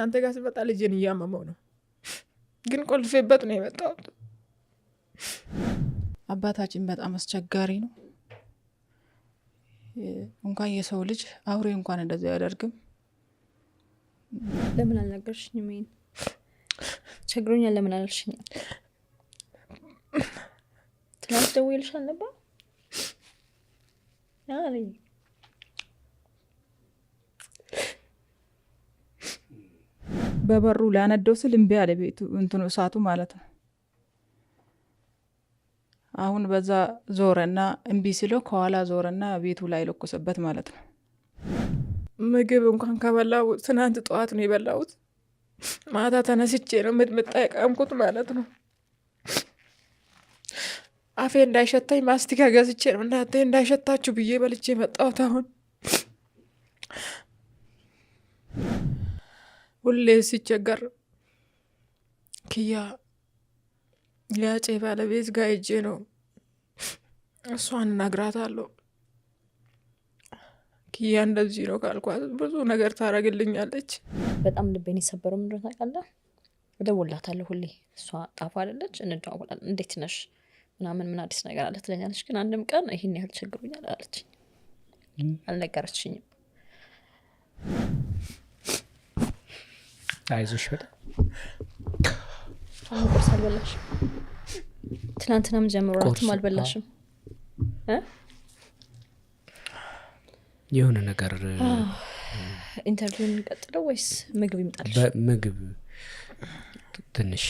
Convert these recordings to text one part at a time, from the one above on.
እናንተ ጋር ስመጣ ልጄን እያመመው ነው፣ ግን ቆልፌበት ነው የመጣሁት። አባታችን በጣም አስቸጋሪ ነው። እንኳን የሰው ልጅ አውሬ እንኳን እንደዚ አያደርግም። ለምን አልነገርሽኝም? ይሄን ቸግሮኛል ለምን አላልሽኝም? ትናንት ደውዬልሽ አልነበር? አለኝ። በበሩ ላነደው ስል እምቢ አለ ቤቱ እንትኑ እሳቱ ማለት ነው። አሁን በዛ ዞረና እምቢ ስለው ከኋላ ዞረና ቤቱ ላይ ለኮሰበት ማለት ነው። ምግብ እንኳን ከበላው ትናንት ጠዋት ነው የበላሁት። ማታ ተነስቼ ነው ሚጥሚጣ የቃምኩት ማለት ነው። አፌ እንዳይሸታኝ ማስቲካ ገዝቼ ነው እናንተ እንዳይሸታችሁ ብዬ በልቼ መጣሁት። አሁን ሁሌ ሲቸገር ክያ ያጬ ባለቤት ጋር ሄጄ ነው እሷን እነግራታለሁ። ክያ እንደዚህ ነው ካልኳት ብዙ ነገር ታደርግልኛለች። በጣም ልቤን የሰበረው ምንድን ነው ታውቃለህ? እደውልላታለሁ ሁሌ፣ እሷ ጣፋ አይደለች፣ እንደዋወላለን። እንዴት ነሽ ምናምን ምን አዲስ ነገር አለ ትለኛለች። ግን አንድም ቀን ይህን ያህል ቸግሮኛል አላለችኝ፣ አልነገረችኝም። አይዞሽ በጣም አሁን ቁርስ አልበላሽም? ትናንትናም ጀምሮ እራትም አልበላሽም። የሆነ ነገር interview እንቀጥለው ወይስ ምግብ ይምጣልሽ? ምግብ ትንሽ።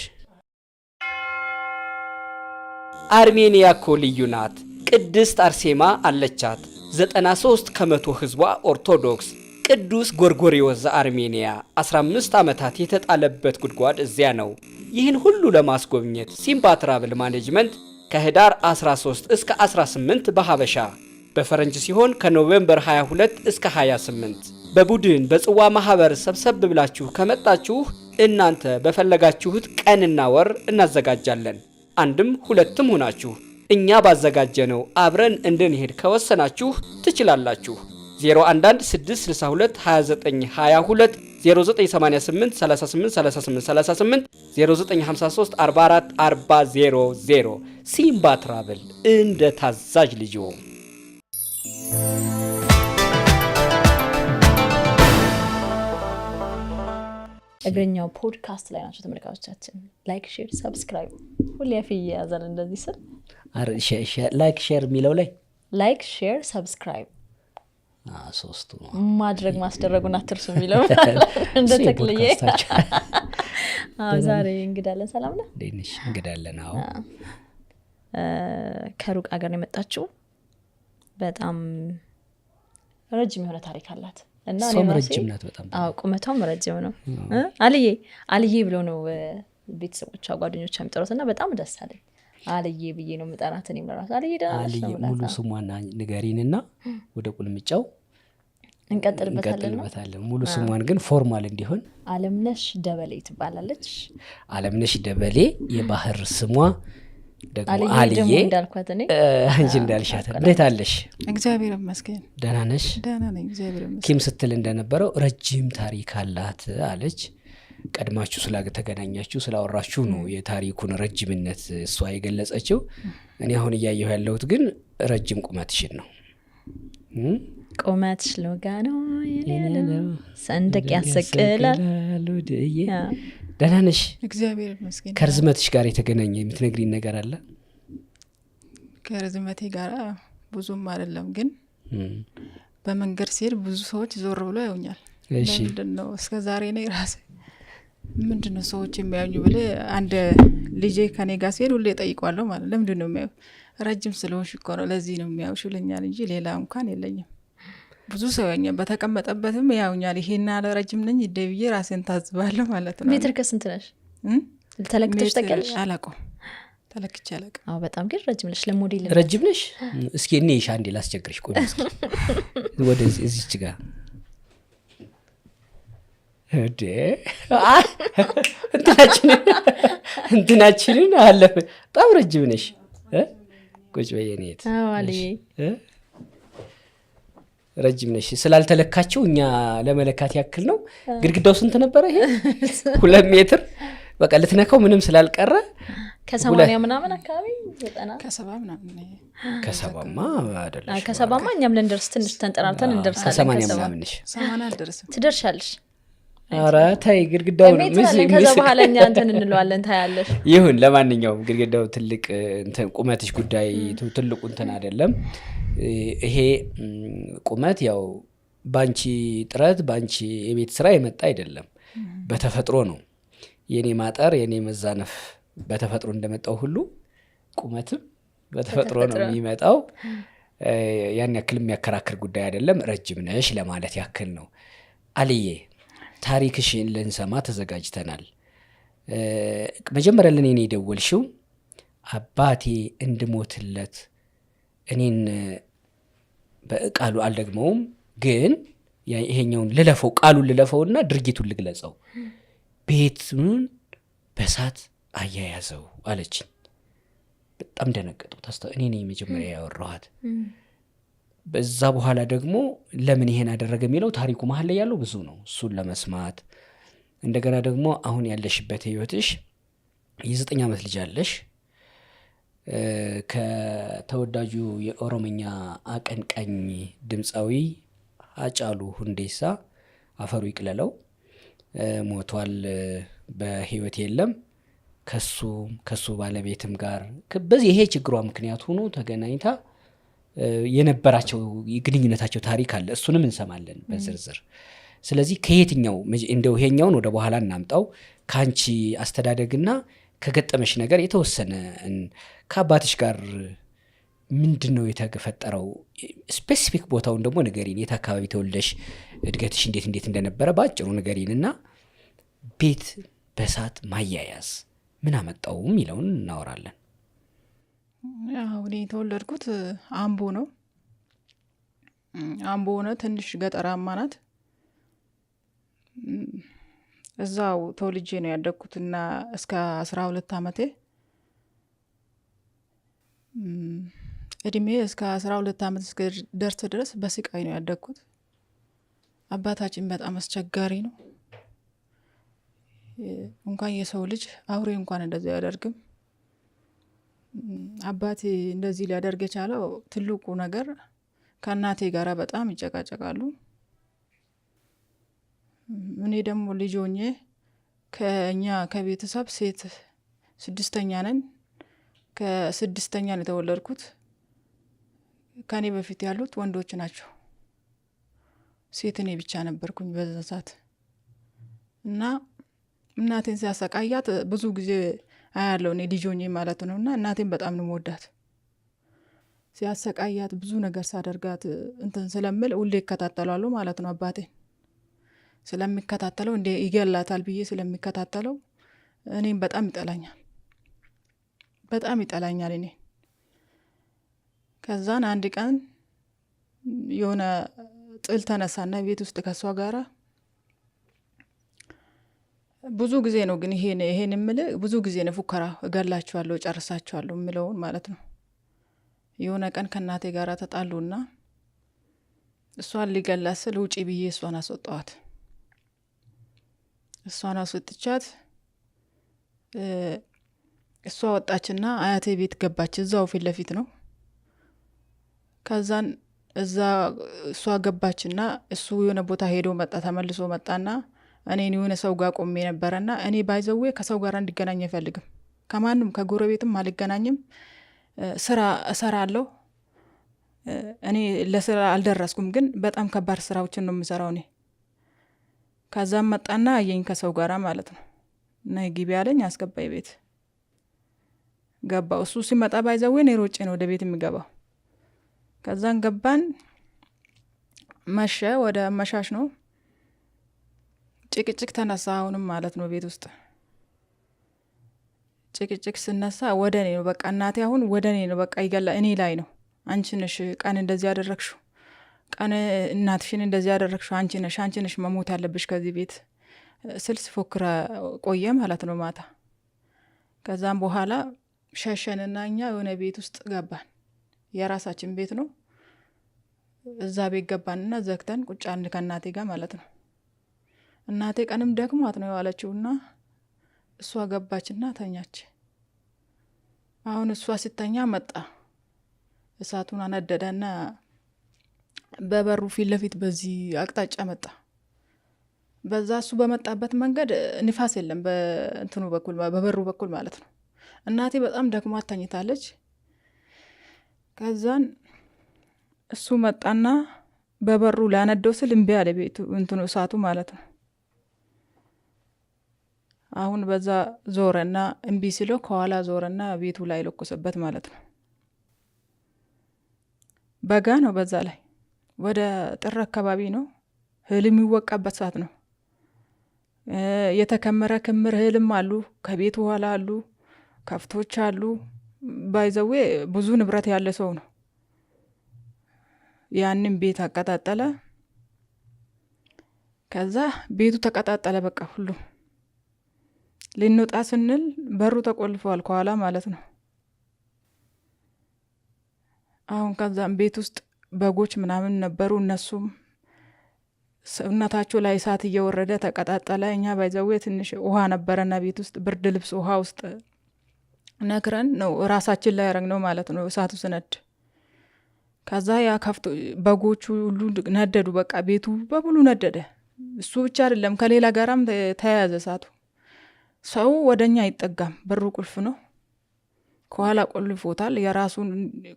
አርሜኒያ እኮ ልዩ ናት። ቅድስት አርሴማ አለቻት። 93% ሕዝቧ ኦርቶዶክስ። ቅዱስ ጎርጎርዮስ ዘአርሜኒያ 15 ዓመታት የተጣለበት ጉድጓድ እዚያ ነው። ይህን ሁሉ ለማስጎብኘት ሲምባ ትራቭል ማኔጅመንት ከህዳር 13 እስከ 18 በሀበሻ፣ በፈረንጅ ሲሆን ከ November 22 እስከ 28 በቡድን በጽዋ ማህበር ሰብሰብ ብላችሁ ከመጣችሁ እናንተ በፈለጋችሁት ቀንና ወር እናዘጋጃለን። አንድም ሁለትም ሆናችሁ እኛ ባዘጋጀነው አብረን እንድንሄድ ከወሰናችሁ ትችላላችሁ። 011 662 29 22፣ 0988 38 38 38፣ 0953 44 40 00። ሲምባ ትራቭል እንደ ታዛዥ ልጅዎ። እግረኛው ፖድካስት ላይ ናቸው ተመልካቾቻችን። Like፣ share፣ subscribe። ሁሌ አፌ እየያዛል እንደዚህ ስል። Like share የሚለው ላይ Like፣ share፣ subscribe ሶስቱ ማድረግ ማስደረጉን አትርሱ የሚለው እንደ ተክልዬ። ዛሬ እንግዳለን። ሰላም ነህ? እንዴት ነሽ? እንግዳለን። አዎ። ከሩቅ ሀገር ነው የመጣችው። በጣም ረጅም የሆነ ታሪክ አላት እና እኔ እሷም ራሴ ረጅም ናት በጣም። አዎ፣ ቁመቷም ረጅም ነው። አልዬ አልዬ ብሎ ነው ቤተሰቦቿ ጓደኞቿ የሚጠሯት እና በጣም ደስ አለኝ። አልዬ ብዬ ነው የምጠራት። እኔም ለራሱ አልዬ ደህና ነሽ አልዬ ነው የምላት። ሙሉ ስሟን ንገሪንና ወደ ቁልምጫው እንቀጥልበታለን ነው። እንቀጥልበታለን። ሙሉ ስሟን ግን formal እንዲሆን። አለምነሽ ደበሌ ትባላለች። አለምነሽ ደበሌ፣ የባህር ስሟ ደግሞ አልዬ አልዬ። ደግሞ እንዳልኳት እኔ አንቺ እንዳልሻት። እንዴት አለሽ? እግዚአብሔር ይመስገን። ደህና ነሽ? ደህና ነኝ፣ እግዚአብሔር ይመስገን። ኪም ስትል እንደነበረው ረጅም ታሪክ አላት አለች። ቀድማችሁ ስላተገናኛችሁ ስላወራችሁ ነው የታሪኩን ረጅምነት እሷ የገለጸችው። እኔ አሁን እያየሁ ያለሁት ግን ረጅም ቁመትሽን ነው። ቁመትሽ ሎጋ ነው የኔ ዓለም፣ ሰንደቅ ያሰቅላል። ወድዬ። ደህና ነሽ? እግዚአብሔር ይመስገን። ከርዝመትሽ ጋር የተገናኘ የምትነግሪን ነገር አለ? ከርዝመቴ ጋር ብዙም አይደለም፣ ግን በመንገድ ሲሄድ ብዙ ሰዎች ዞር ብሎ ያዩኛል። ለምንድን ነው እስከ ዛሬ እኔ ራሴ ምንድን ነው ሰዎች የሚያዩኝ ብለ አንድ ልጄ ከኔ ጋር ሲሄድ ሁሌ እጠይቀዋለሁ ማለት ነው። ለምንድን ነው የሚያዩ? ረጅም ስለሆንሽ እኮ ነው፣ ለዚህ ነው የሚያዩሽ ይለኛል እንጂ ሌላ እንኳን የለኝም። ብዙ ሰው ያኛል፣ በተቀመጠበትም ያዩኛል። ይሄን ያህል ረጅም ነኝ እንደ ብዬ ራሴን ታዝባለሁ ማለት ነው። ሜትር ከስንት ነሽ? ተለክተሽ ሜትር ታውቂያለሽ? አላውቀውም፣ ተለክቼ አላውቅም። አዎ፣ በጣም ግን ረጅም ነሽ ለሞዴል። ረጅም ነሽ? እስኪ እኔ አንዴ ላስቸግርሽ። ቆይ እስኪ ወደ እዚች ጋር እንዴ እንትናችንን አለፈ። በጣም ረጅም ነሽ። እ? ቁጭ በይ የኔ እህት። አዎ አልዬ። እ? ረጅም ነሽ። ስላልተለካቸው እኛ ለመለካት ያክል ነው። ግድግዳው ስንት ነበረ? ይሄ 2 ሜትር በቃ ልትነካው ምንም ስላልቀረ ከ80 ምናምን አካባቢ 90 ከ70 ምናምን ከ70ማ አይደለሽ። ከ70ማ እኛም ልንደርስ ትንሽ ተንጠራርተን እንደርሳለን። ከ80 ምናምን ነሽ። 80 አልደርስም። ትደርሻለሽ። ኧረ ተይ ግድግዳው ከዛ በኋላ እኛ እንትን እንለዋለን ታያለሽ። ይሁን ለማንኛውም ግድግዳው ትልቅ እንትን ቁመትሽ ጉዳይ ትልቁ እንትን አይደለም። ይሄ ቁመት ያው ባንቺ ጥረት ባንቺ የቤት ስራ የመጣ አይደለም፣ በተፈጥሮ ነው። የኔ ማጠር የኔ መዛነፍ በተፈጥሮ እንደመጣው ሁሉ ቁመትም በተፈጥሮ ነው የሚመጣው። ያን ያክል የሚያከራክር ጉዳይ አይደለም። ረጅም ነሽ ለማለት ያክል ነው። አልዬ ታሪክሽን ልንሰማ ተዘጋጅተናል። መጀመሪያ ለኔ ነው የደወልሽው። አባቴ እንድሞትለት እኔን በቃሉ አልደግመውም፣ ግን ይሄኛውን ልለፈው፣ ቃሉን ልለፈውና ድርጊቱን ልግለጸው። ቤቱን በሳት አያያዘው አለችኝ። በጣም ደነገጥኩ። እኔ ነኝ መጀመሪያ ያወራኋት። በዛ በኋላ ደግሞ ለምን ይሄን አደረገ የሚለው ታሪኩ መሀል ላይ ያለው ብዙ ነው። እሱን ለመስማት እንደገና ደግሞ አሁን ያለሽበት ህይወትሽ የ9 ዓመት ልጅ አለሽ። ከተወዳጁ የኦሮምኛ አቀንቃኝ ድምፃዊ ሃጫሉ ሁንዴሳ አፈሩ ይቅለለው ሞቷል፣ በህይወት የለም። ከሱ ባለቤትም ጋር በዚህ ይሄ ችግሯ ምክንያት ሆኖ ተገናኝታ የነበራቸው ግንኙነታቸው ታሪክ አለ። እሱንም እንሰማለን በዝርዝር። ስለዚህ ከየትኛው እንደው ይሄኛውን ወደ በኋላ እናምጣው። ካንቺ አስተዳደግና ከገጠመሽ ነገር የተወሰነ ከአባትሽ ጋር ምንድነው የተፈጠረው? specific ቦታውን ደግሞ ንገሪን። የት አካባቢ ተወልደሽ እድገትሽ እንዴት እንዴት እንደነበረ ባጭሩ ንገሪንና ቤት በሳት ማያያዝ ምን አመጣው የሚለውን እናወራለን። ያው እኔ የተወለድኩት አምቦ ነው። አምቦ ሆነ ትንሽ ገጠራማ ናት። እዛው ተወልጄ ነው ያደግኩትና እስከ 12 አመቴ እድሜ እስከ 12 አመት እስከ ደርስ ድረስ በስቃይ ነው ያደግኩት። አባታችን በጣም አስቸጋሪ ነው። እንኳን የሰው ልጅ አውሬ እንኳን እንደዚህ አያደርግም። አባቴ እንደዚህ ሊያደርግ የቻለው ትልቁ ነገር ከእናቴ ጋራ በጣም ይጨቃጨቃሉ። እኔ ደግሞ ልጅ ሆኜ ከኛ ከቤተሰብ ሴት 6ኛ ነን። ከ6ኛ ነው የተወለድኩት። ከኔ በፊት ያሉት ወንዶች ናቸው። ሴት እኔ ብቻ ነበርኩኝ በዛ ሰዓት። እና እናቴን ሲያሰቃያት ብዙ ጊዜ አያለሁ እኔ ልጅ ሆኜ ማለት ነው። እና እናቴን በጣም ነው የምወዳት። ሲያሰቃያት ብዙ ነገር ሳደርጋት እንትን ስለምል ሁሌ እከታተላለሁ ማለት ነው። አባቴን ስለሚከታተለው እንደ ይገላታል ብዬ ስለሚከታተለው እኔም በጣም ይጠላኛል። በጣም ይጠላኛል እኔ። ከዛን አንድ ቀን የሆነ ጥል ተነሳና ቤት ውስጥ ከሷ ጋራ ብዙ ጊዜ ነው ግን ይሄን የምልህ ብዙ ጊዜ ነው ፉከራ እገላችኋለሁ እጨርሳችኋለሁ የምለውን ማለት ነው። የሆነ ቀን ከእናቴ ጋራ ተጣሉና እሷን ሊገላት ስል ውጪ ብዬ እሷን አስወጣኋት። እሷን አስወጥቻት እሷ ወጣችና አያቴ ቤት ገባች። እዛው ፊት ለፊት ነው። ከዛን እዛ እሷ ገባችና እሱ የሆነ ቦታ ሄዶ መጣ። ተመልሶ መጣና እኔን የሆነ ሰው ጋር ቆሜ ነበረና እኔ ባይዘዌ ከሰው ጋር እንድገናኝ አይፈልግም። ከማንም ከጎረቤትም አልገናኝም። ስራ እሰራለሁ። እኔ ለስራ አልደረስኩም፣ ግን በጣም ከባድ ስራዎችን ነው የምሰራው እኔ። ከዛም መጣና አየኝ ከሰው ጋራ ማለት ነው። እና ግቢ አለኝ፣ አስገባኝ ቤት ገባው። እሱ ሲመጣ ባይዘዌ እኔ ሮጬ ነው ወደ ቤት የሚገባው። ከዛን ገባን፣ መሸ፣ ወደ መሻሽ ነው። ጭቅጭቅ ተነሳ አሁንም ማለት ነው ቤት ውስጥ ጭቅጭቅ ስነሳ ወደ እኔ ነው በቃ እናቴ አሁን ወደ እኔ ነው በቃ ይገላ እኔ ላይ ነው። አንቺ ነሽ ቀን እንደዚህ ያደረግሽው፣ ቀን እናትሽን እንደዚህ ያደረግሽው አንቺ ነሽ፣ አንቺ ነሽ መሞት ያለብሽ ከዚህ ቤት ስል ስፎክረ ቆየ ማለት ነው ማታ። ከዛም በኋላ ሸሸንና እኛ የሆነ ቤት ውስጥ ገባን። የራሳችን ቤት ነው። እዛ ቤት ገባንና ዘግተን ቁጭ አልን ከእናቴ ጋር ማለት ነው። እናቴ ቀንም ደክሟት ነው የዋለችውና እሷ ገባችና ተኛች። አሁን እሷ ስተኛ መጣ፣ እሳቱን አነደደና በበሩ ፊት ለፊት በዚህ አቅጣጫ መጣ። በዛ እሱ በመጣበት መንገድ ንፋስ የለም፣ በእንትኑ በኩል በበሩ በኩል ማለት ነው። እናቴ በጣም ደክሟት ተኝታለች። ከዛን እሱ መጣና በበሩ ላነደው ስል እምቢ አለ ቤቱ እንትኑ እሳቱ ማለት ነው። አሁን በዛ ዞረና እምቢ ሲለው ከኋላ ዞረና ቤቱ ላይ ለኮሰበት ማለት ነው። በጋ ነው፣ በዛ ላይ ወደ ጥር አካባቢ ነው። እህል የሚወቃበት ሰዓት ነው። የተከመረ ክምር እህልም አሉ፣ ከቤቱ ኋላ አሉ፣ ከፍቶች አሉ። By the way ብዙ ንብረት ያለ ሰው ነው። ያንን ቤት አቀጣጠለ። ከዛ ቤቱ ተቀጣጠለ። በቃ ሁሉ ልንወጣ ስንል በሩ ተቆልፈዋል ከኋላ ማለት ነው። አሁን ከዛም ቤት ውስጥ በጎች ምናምን ነበሩ። እነሱም ሰውነታቸው ላይ እሳት እየወረደ ተቀጣጠለ። እኛ by the way ትንሽ ውሃ ነበረና ቤት ውስጥ ብርድ ልብስ ውሃ ውስጥ ነክረን ነው ራሳችን ላይ ያረግነው ማለት ነው እሳቱ ስነድ። ከዛ ያ ከፍቶ በጎቹ ሁሉ ነደዱ። በቃ ቤቱ በሙሉ ነደደ። እሱ ብቻ አይደለም ከሌላ ጋራም ተያያዘ እሳቱ። ሰው ወደኛ አይጠጋም፣ በሩ ቁልፍ ነው። ከኋላ ቆልፎታል። የራሱን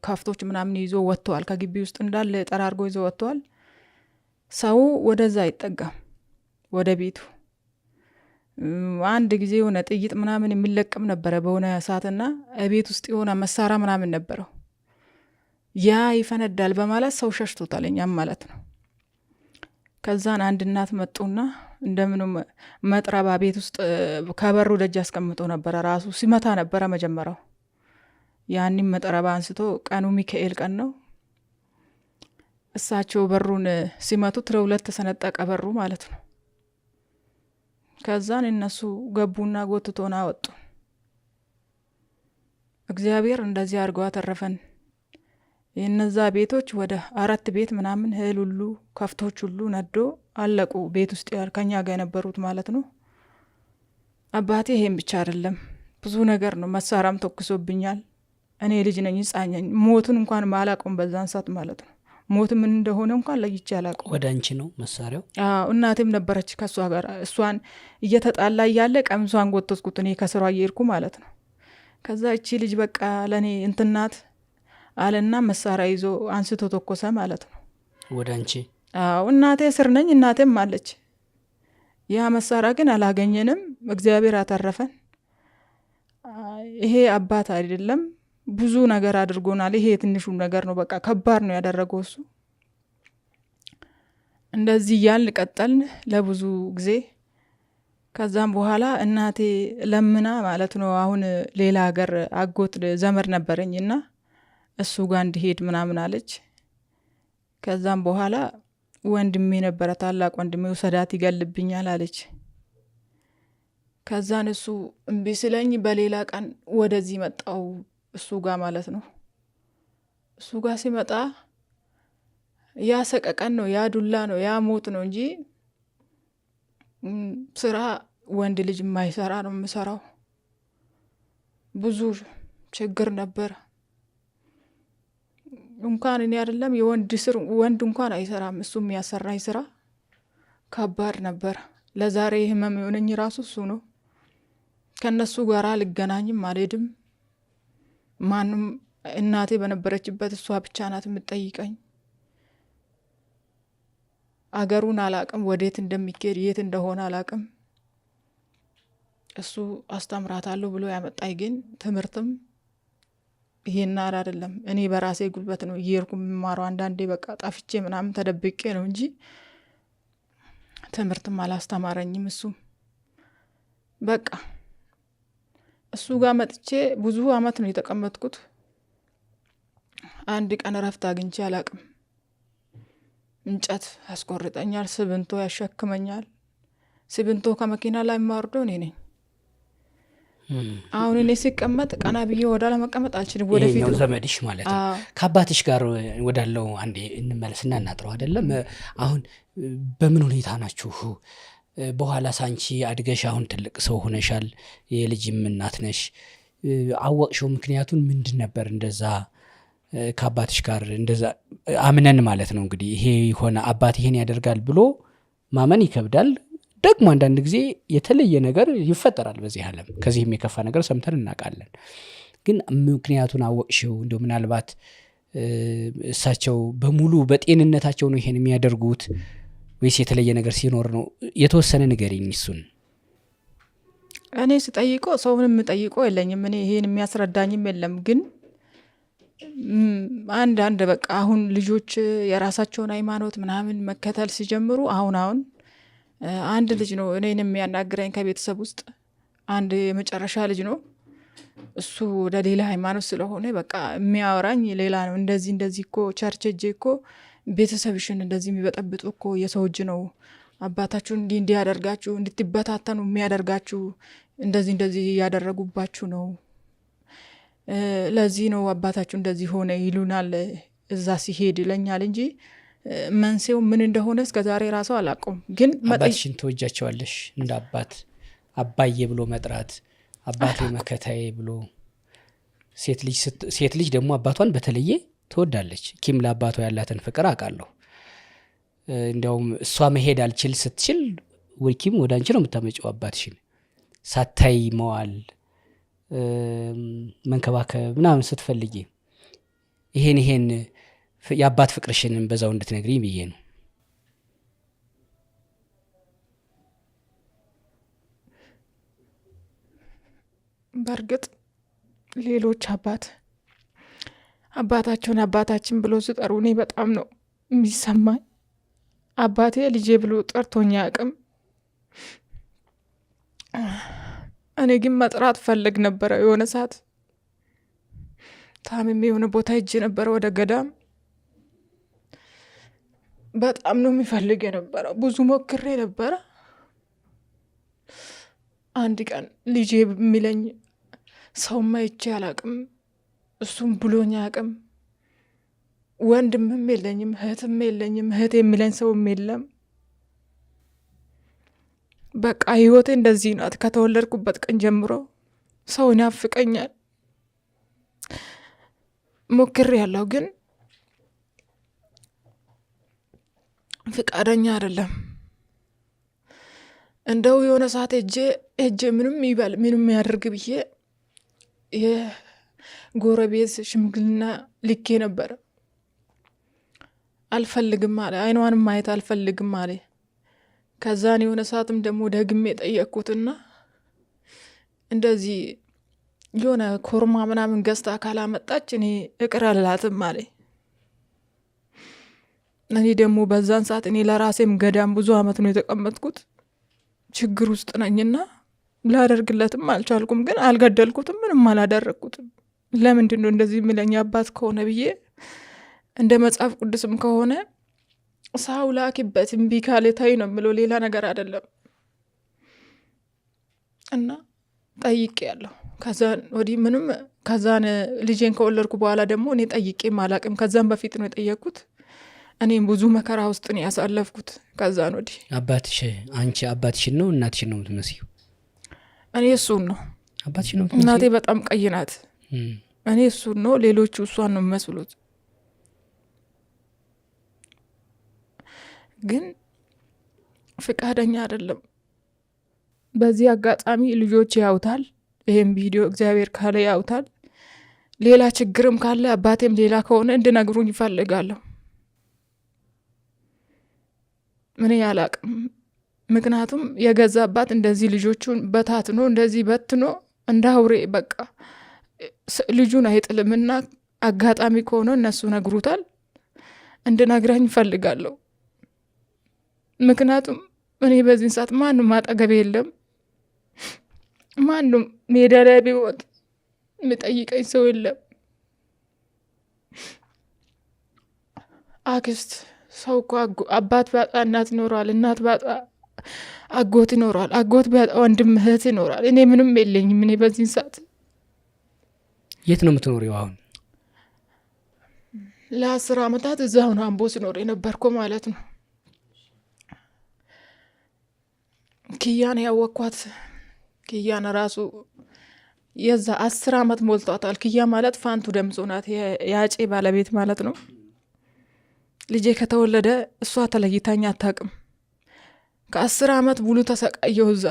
ከፍቶች ምናምን ይዞ ወጥተዋል። ከግቢ ውስጥ እንዳለ ጠራርጎ ይዞ ወጥተዋል። ሰው ወደዛ አይጠጋም ወደ ቤቱ። አንድ ጊዜ የሆነ ጥይት ምናምን የሚለቅም ነበረ በሆነ እሳትና ቤት ውስጥ የሆነ መሳሪያ ምናምን ነበረው። ያ ይፈነዳል በማለት ሰው ሸሽቶታል፣ እኛም ማለት ነው። ከዛን አንድ እናት መጡና እንደምንም መጥረባ ቤት ውስጥ ከበሩ ደጅ አስቀምጦ ነበረ። ራሱ ሲመታ ነበረ መጀመሪያው። ያንም መጥረባ አንስቶ ቀኑ ሚካኤል ቀን ነው። እሳቸው በሩን ሲመቱት ለሁለት ተሰነጠቀ በሩ ማለት ነው። ከዛን እነሱ ገቡና ጎትቶን አወጡ። እግዚአብሔር እንደዚህ አድርጎ አተረፈን። የነዛ ቤቶች ወደ 4 ቤት ምናምን እህል ሁሉ ከፍቶች ሁሉ ነዶ አለቁ። ቤት ውስጥ ከኛ ጋር የነበሩት ማለት ነው። አባቴ ይሄን ብቻ አይደለም ብዙ ነገር ነው። መሳሪያም ተኩሶብኛል። እኔ ልጅ ነኝ፣ ሕፃን ነኝ። ሞቱን እንኳን ማላውቀውም በዛን ሰዓት ማለት ነው። ሞት ምን እንደሆነ እንኳን ለይቼ አላውቀውም። ወደ አንቺ ነው መሳሪያው? አዎ፣ እናቴም ነበረች ከሷ ጋር። እሷን እየተጣላ እያለ ቀሚሷን ጎተትኩት እኔ ከስሯ እየሄድኩ ማለት ነው። ከዛ እቺ ልጅ በቃ ለኔ እንትናት አለና መሳሪያ ይዞ አንስቶ ተኮሰ ማለት ነው። ወደ አንቺ? አዎ፣ እናቴ ስር ነኝ፣ እናቴም አለች። ያ መሳሪያ ግን አላገኘንም፣ እግዚአብሔር አተረፈን። ይሄ አባት አይደለም ብዙ ነገር አድርጎናል። ይሄ ትንሹ ነገር ነው፣ በቃ ከባድ ነው ያደረገው እሱ። እንደዚህ እያልን ቀጠልን ለብዙ ጊዜ። ከዛም በኋላ እናቴ ለምና ማለት ነው አሁን ሌላ ሀገር አጎት ዘመድ ነበረኝና እሱ ጋር እንድሄድ ምናምን አለች። ከዛም በኋላ ወንድሜ ነበረ ታላቅ ወንድሜ፣ ውሰዳት ይገልብኛል አለች። ከዛን እሱ እምቢ ስለኝ በሌላ ቀን ወደዚህ መጣው እሱ ጋር ማለት ነው። እሱ ጋር ሲመጣ ያ ሰቀቀን ነው፣ ያ ዱላ ነው፣ ያ ሞት ነው እንጂ ስራ ወንድ ልጅ የማይሰራ ነው የምሰራው። ብዙ ችግር ነበር። እንኳን እኔ አይደለም የወንድ ስር ወንድ እንኳን አይሰራም። እሱ የሚያሰራኝ ስራ ከባድ ነበር። ለዛሬ ህመም የሆነኝ ራሱ እሱ ነው። ከነሱ ጋር አልገናኝም፣ አልሄድም። ማንም እናቴ በነበረችበት እሷ ብቻ ናት የምትጠይቀኝ። አገሩን አላቅም፣ ወዴት እንደሚኬድ የት እንደሆነ አላቅም። እሱ አስተምራታለሁ ብሎ ያመጣኝ ግን ትምህርትም ይሄን አይደለም። እኔ በራሴ ጉልበት ነው እየሄድኩ የምማረው። አንዳንዴ በቃ ጠፍቼ ምናምን ተደብቄ ነው እንጂ ትምህርትም አላስተማረኝም እሱ። በቃ እሱ ጋር መጥቼ ብዙ አመት ነው የተቀመጥኩት። አንድ ቀን እረፍት አግኝቼ አላቅም። እንጨት ያስቆርጠኛል፣ ስብንቶ ያሸክመኛል። ስብንቶ ከመኪና ላይ የማወርደው እኔ ነኝ። አሁን እኔ ሲቀመጥ ቀና ብዬ ወደ ለመቀመጥ አልችልም። ወደፊት ዘመድሽ ማለት ነው። ከአባትሽ ጋር ወዳለው አንዴ እንመለስና እናጥረው አይደለም። አሁን በምን ሁኔታ ናችሁ? በኋላ ሳንቺ አድገሽ አሁን ትልቅ ሰው ሆነሻል፣ የልጅም እናት ነሽ። አወቅሽው ምክንያቱን ምንድን ነበር? እንደዛ ከአባትሽ ጋር እንደዛ አምነን ማለት ነው እንግዲህ ይሄ የሆነ አባት ይሄን ያደርጋል ብሎ ማመን ይከብዳል። ደግሞ አንዳንድ ጊዜ የተለየ ነገር ይፈጠራል በዚህ ዓለም፣ ከዚህም የከፋ ነገር ሰምተን እናውቃለን። ግን ምክንያቱን አወቅሽው? እንደው ምናልባት እሳቸው በሙሉ በጤንነታቸው ነው ይሄን የሚያደርጉት ወይስ የተለየ ነገር ሲኖር ነው? የተወሰነ ንገሪኝ እሱን። እኔ ስጠይቀው ሰው ምንም የምጠይቀው የለኝም። እኔ ይሄን የሚያስረዳኝም የለም። ግን አንድ አንድ በቃ አሁን ልጆች የራሳቸውን ሃይማኖት ምናምን መከተል ሲጀምሩ አሁን አሁን አንድ ልጅ ነው እኔን የሚያናግረኝ ከቤተሰብ ውስጥ አንድ የመጨረሻ ልጅ ነው። እሱ ወደ ሌላ ሃይማኖት ስለሆነ በቃ የሚያወራኝ ሌላ ነው። እንደዚህ እንደዚህ እኮ church ሄጄ እኮ ቤተሰብሽን እንደዚህ የሚበጠብጡ እኮ የሰው እጅ ነው፣ አባታችሁ እንዲህ እንዲያደርጋችሁ እንድትበታተኑ የሚያደርጋችሁ እንደዚህ እንደዚህ እያደረጉባችሁ ነው፣ ለዚህ ነው አባታችሁ እንደዚህ ሆነ ይሉናል እዛ ሲሄድ ይለኛል እንጂ መንስኤው ምን እንደሆነ እስከ ዛሬ ራሱ አላውቀውም። ግን አባትሽን ትወጃቸዋለሽ? እንደ አባት አባዬ ብሎ መጥራት፣ አባቴ መከታዬ ብሎ። ሴት ልጅ ደግሞ አባቷን በተለየ ትወዳለች። ኪም ለአባቷ ያላትን ፍቅር አውቃለሁ። እንዲያውም እሷ መሄድ አልችል ስትችል ኪም ወደ አንቺ ነው የምታመጪው። አባትሽን ሳታይ መዋል መንከባከብ ምናምን ስትፈልጊ ይሄን ይሄን የአባት ፍቅርሽንም በዛው እንድትነግሪኝ ብዬ ነው። በእርግጥ ሌሎች አባት አባታቸውን አባታችን ብሎ ሲጠሩ እኔ በጣም ነው የሚሰማኝ። አባቴ ልጄ ብሎ ጠርቶኝ አያውቅም። እኔ ግን መጥራት ፈልግ ነበረ። የሆነ ሰዓት ታምሜ የሆነ ቦታ ሄጄ ነበረ ወደ ገዳም። በጣም ነው የሚፈልግ የነበረው። ብዙ ሞክሬ ነበረ። አንድ ቀን ልጄ የሚለኝ ሰውማ አይቼ አላቅም፣ እሱም ብሎኝ አያውቅም። ወንድምም የለኝም፣ እህትም የለኝም፣ እህት የሚለኝ ሰውም የለም። በቃ ህይወቴ እንደዚህ ናት። ከተወለድኩበት ቀን ጀምሮ ሰው ይናፍቀኛል። ሞክሬ ያለው ግን ፍቃደኛ አይደለም። እንደው የሆነ ሰዓት ሄጄ ሄጄ ምንም ይበል ምንም ያደርግ ብዬ የጎረቤት ሽምግልና ልኬ ነበረ። አልፈልግም አለ። አይኗንም ማየት አልፈልግም አለ። ከዛን የሆነ ሰዓትም ደግሞ ደግሜ ጠየቅኩትና እንደዚህ የሆነ ኮርማ ምናምን ገዝታ ካላመጣች እኔ እቅር አልላትም አለ። እኔ ደግሞ በዛን ሰዓት እኔ ለራሴም ገዳም ብዙ አመት ነው የተቀመጥኩት፣ ችግር ውስጥ ነኝና ላደርግለትም አልቻልኩም። ግን አልገደልኩትም፣ ምንም አላደረግኩትም። ለምንድን ነው እንደዚህ የሚለኝ አባት ከሆነ ብዬ እንደ መጽሐፍ ቅዱስም ከሆነ ሰው ላኪበት እምቢ ካለ ተይ ነው የምለው፣ ሌላ ነገር አይደለም። እና ጠይቄ ያለሁ ከዛን ወዲህ ምንም ከዛን ልጄን ከወለድኩ በኋላ ደግሞ እኔ ጠይቄም አላቅም። ከዛን በፊት ነው የጠየቅኩት። እኔም ብዙ መከራ ውስጥ ነው ያሳለፍኩት። ከዛን ወዲህ አባትሽ አንቺ አባትሽን ነው እናትሽን ነው የምትመስዪው? እኔ እሱን ነው። አባትሽን ነው እናቴ የምትመስዪው? በጣም ቀይ ናት። እኔ እሱን ነው፣ ሌሎቹ እሷን ነው የሚመስሉት። ግን ፍቃደኛ አይደለም። በዚህ አጋጣሚ ልጆች ያውታል፣ ይሄም ቪዲዮ እግዚአብሔር ካለ ያውታል። ሌላ ችግርም ካለ አባቴም ሌላ ከሆነ እንድነግሩኝ ይፈልጋለሁ። እኔ አላቅም። ምክንያቱም የገዛ አባት እንደዚህ ልጆቹን በታትኖ እንደዚህ በትኖ እንደ አውሬ በቃ ልጁን አይጥልምና አጋጣሚ ከሆነ እነሱ ነግሩታል። እንድነግረኝ እፈልጋለሁ። ምክንያቱም እኔ በዚህን ሰዓት ማንም አጠገቤ የለም። ማንም ሜዳ ላይ ቢወጥ የሚጠይቀኝ ሰው የለም። አክስት ሰው እኮ አባት ባጣ እናት ይኖረዋል፣ እናት ባጣ አጎት ይኖራል፣ አጎት ቢያጣ ወንድም እህት ይኖራል። እኔ ምንም የለኝም። እኔ በዚህን ሰዓት የት ነው የምትኖሪው አሁን? ለ10 ዓመታት እዛው ነው አምቦ ስኖር የነበርኩ ማለት ነው። ኪያን ያወቅኳት ኪያን ራሱ የዛ 10 ዓመት ሞልቷታል። ኪያ ማለት ፋንቱ ደምጾ ናት፣ የአጬ ባለቤት ማለት ነው። ልጄ ከተወለደ እሷ ተለይታኝ አታውቅም። ከ10 ዓመት ሙሉ ተሰቃየሁ እዛ።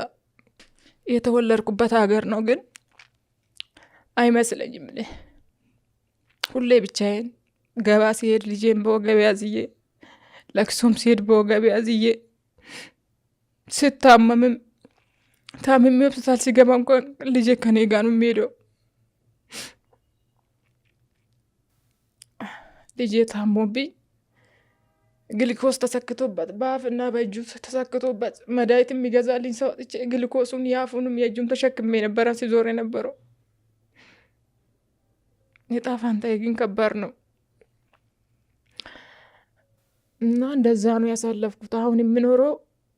የተወለድኩበት ሀገር ነው ግን አይመስለኝም። እኔ ሁሌ ብቻዬን ገባ ሲሄድ ልጄን በወገቤ አዝዬ፣ ለቅሶም ሲሄድ በወገቤ አዝዬ፣ ስታመምም ታምሜ ሆስፒታል ሲገባ እንኳን ልጄ ከኔ ጋር ነው የሚሄደው። ልጄ ታሞብኝ ግልኮስ ተሰክቶበት በአፍና በእጁ ተሰክቶበት መድኃኒት የሚገዛልኝ ሰው አጥቼ ግልኮሱን የአፉንም የእጁን ተሸክሜ ነበረ ሲዞር የነበረው። የዕጣ ፈንታዬ ግን ከባድ ነው እና እንደዛ ነው ያሳለፍኩት። አሁን የምኖረው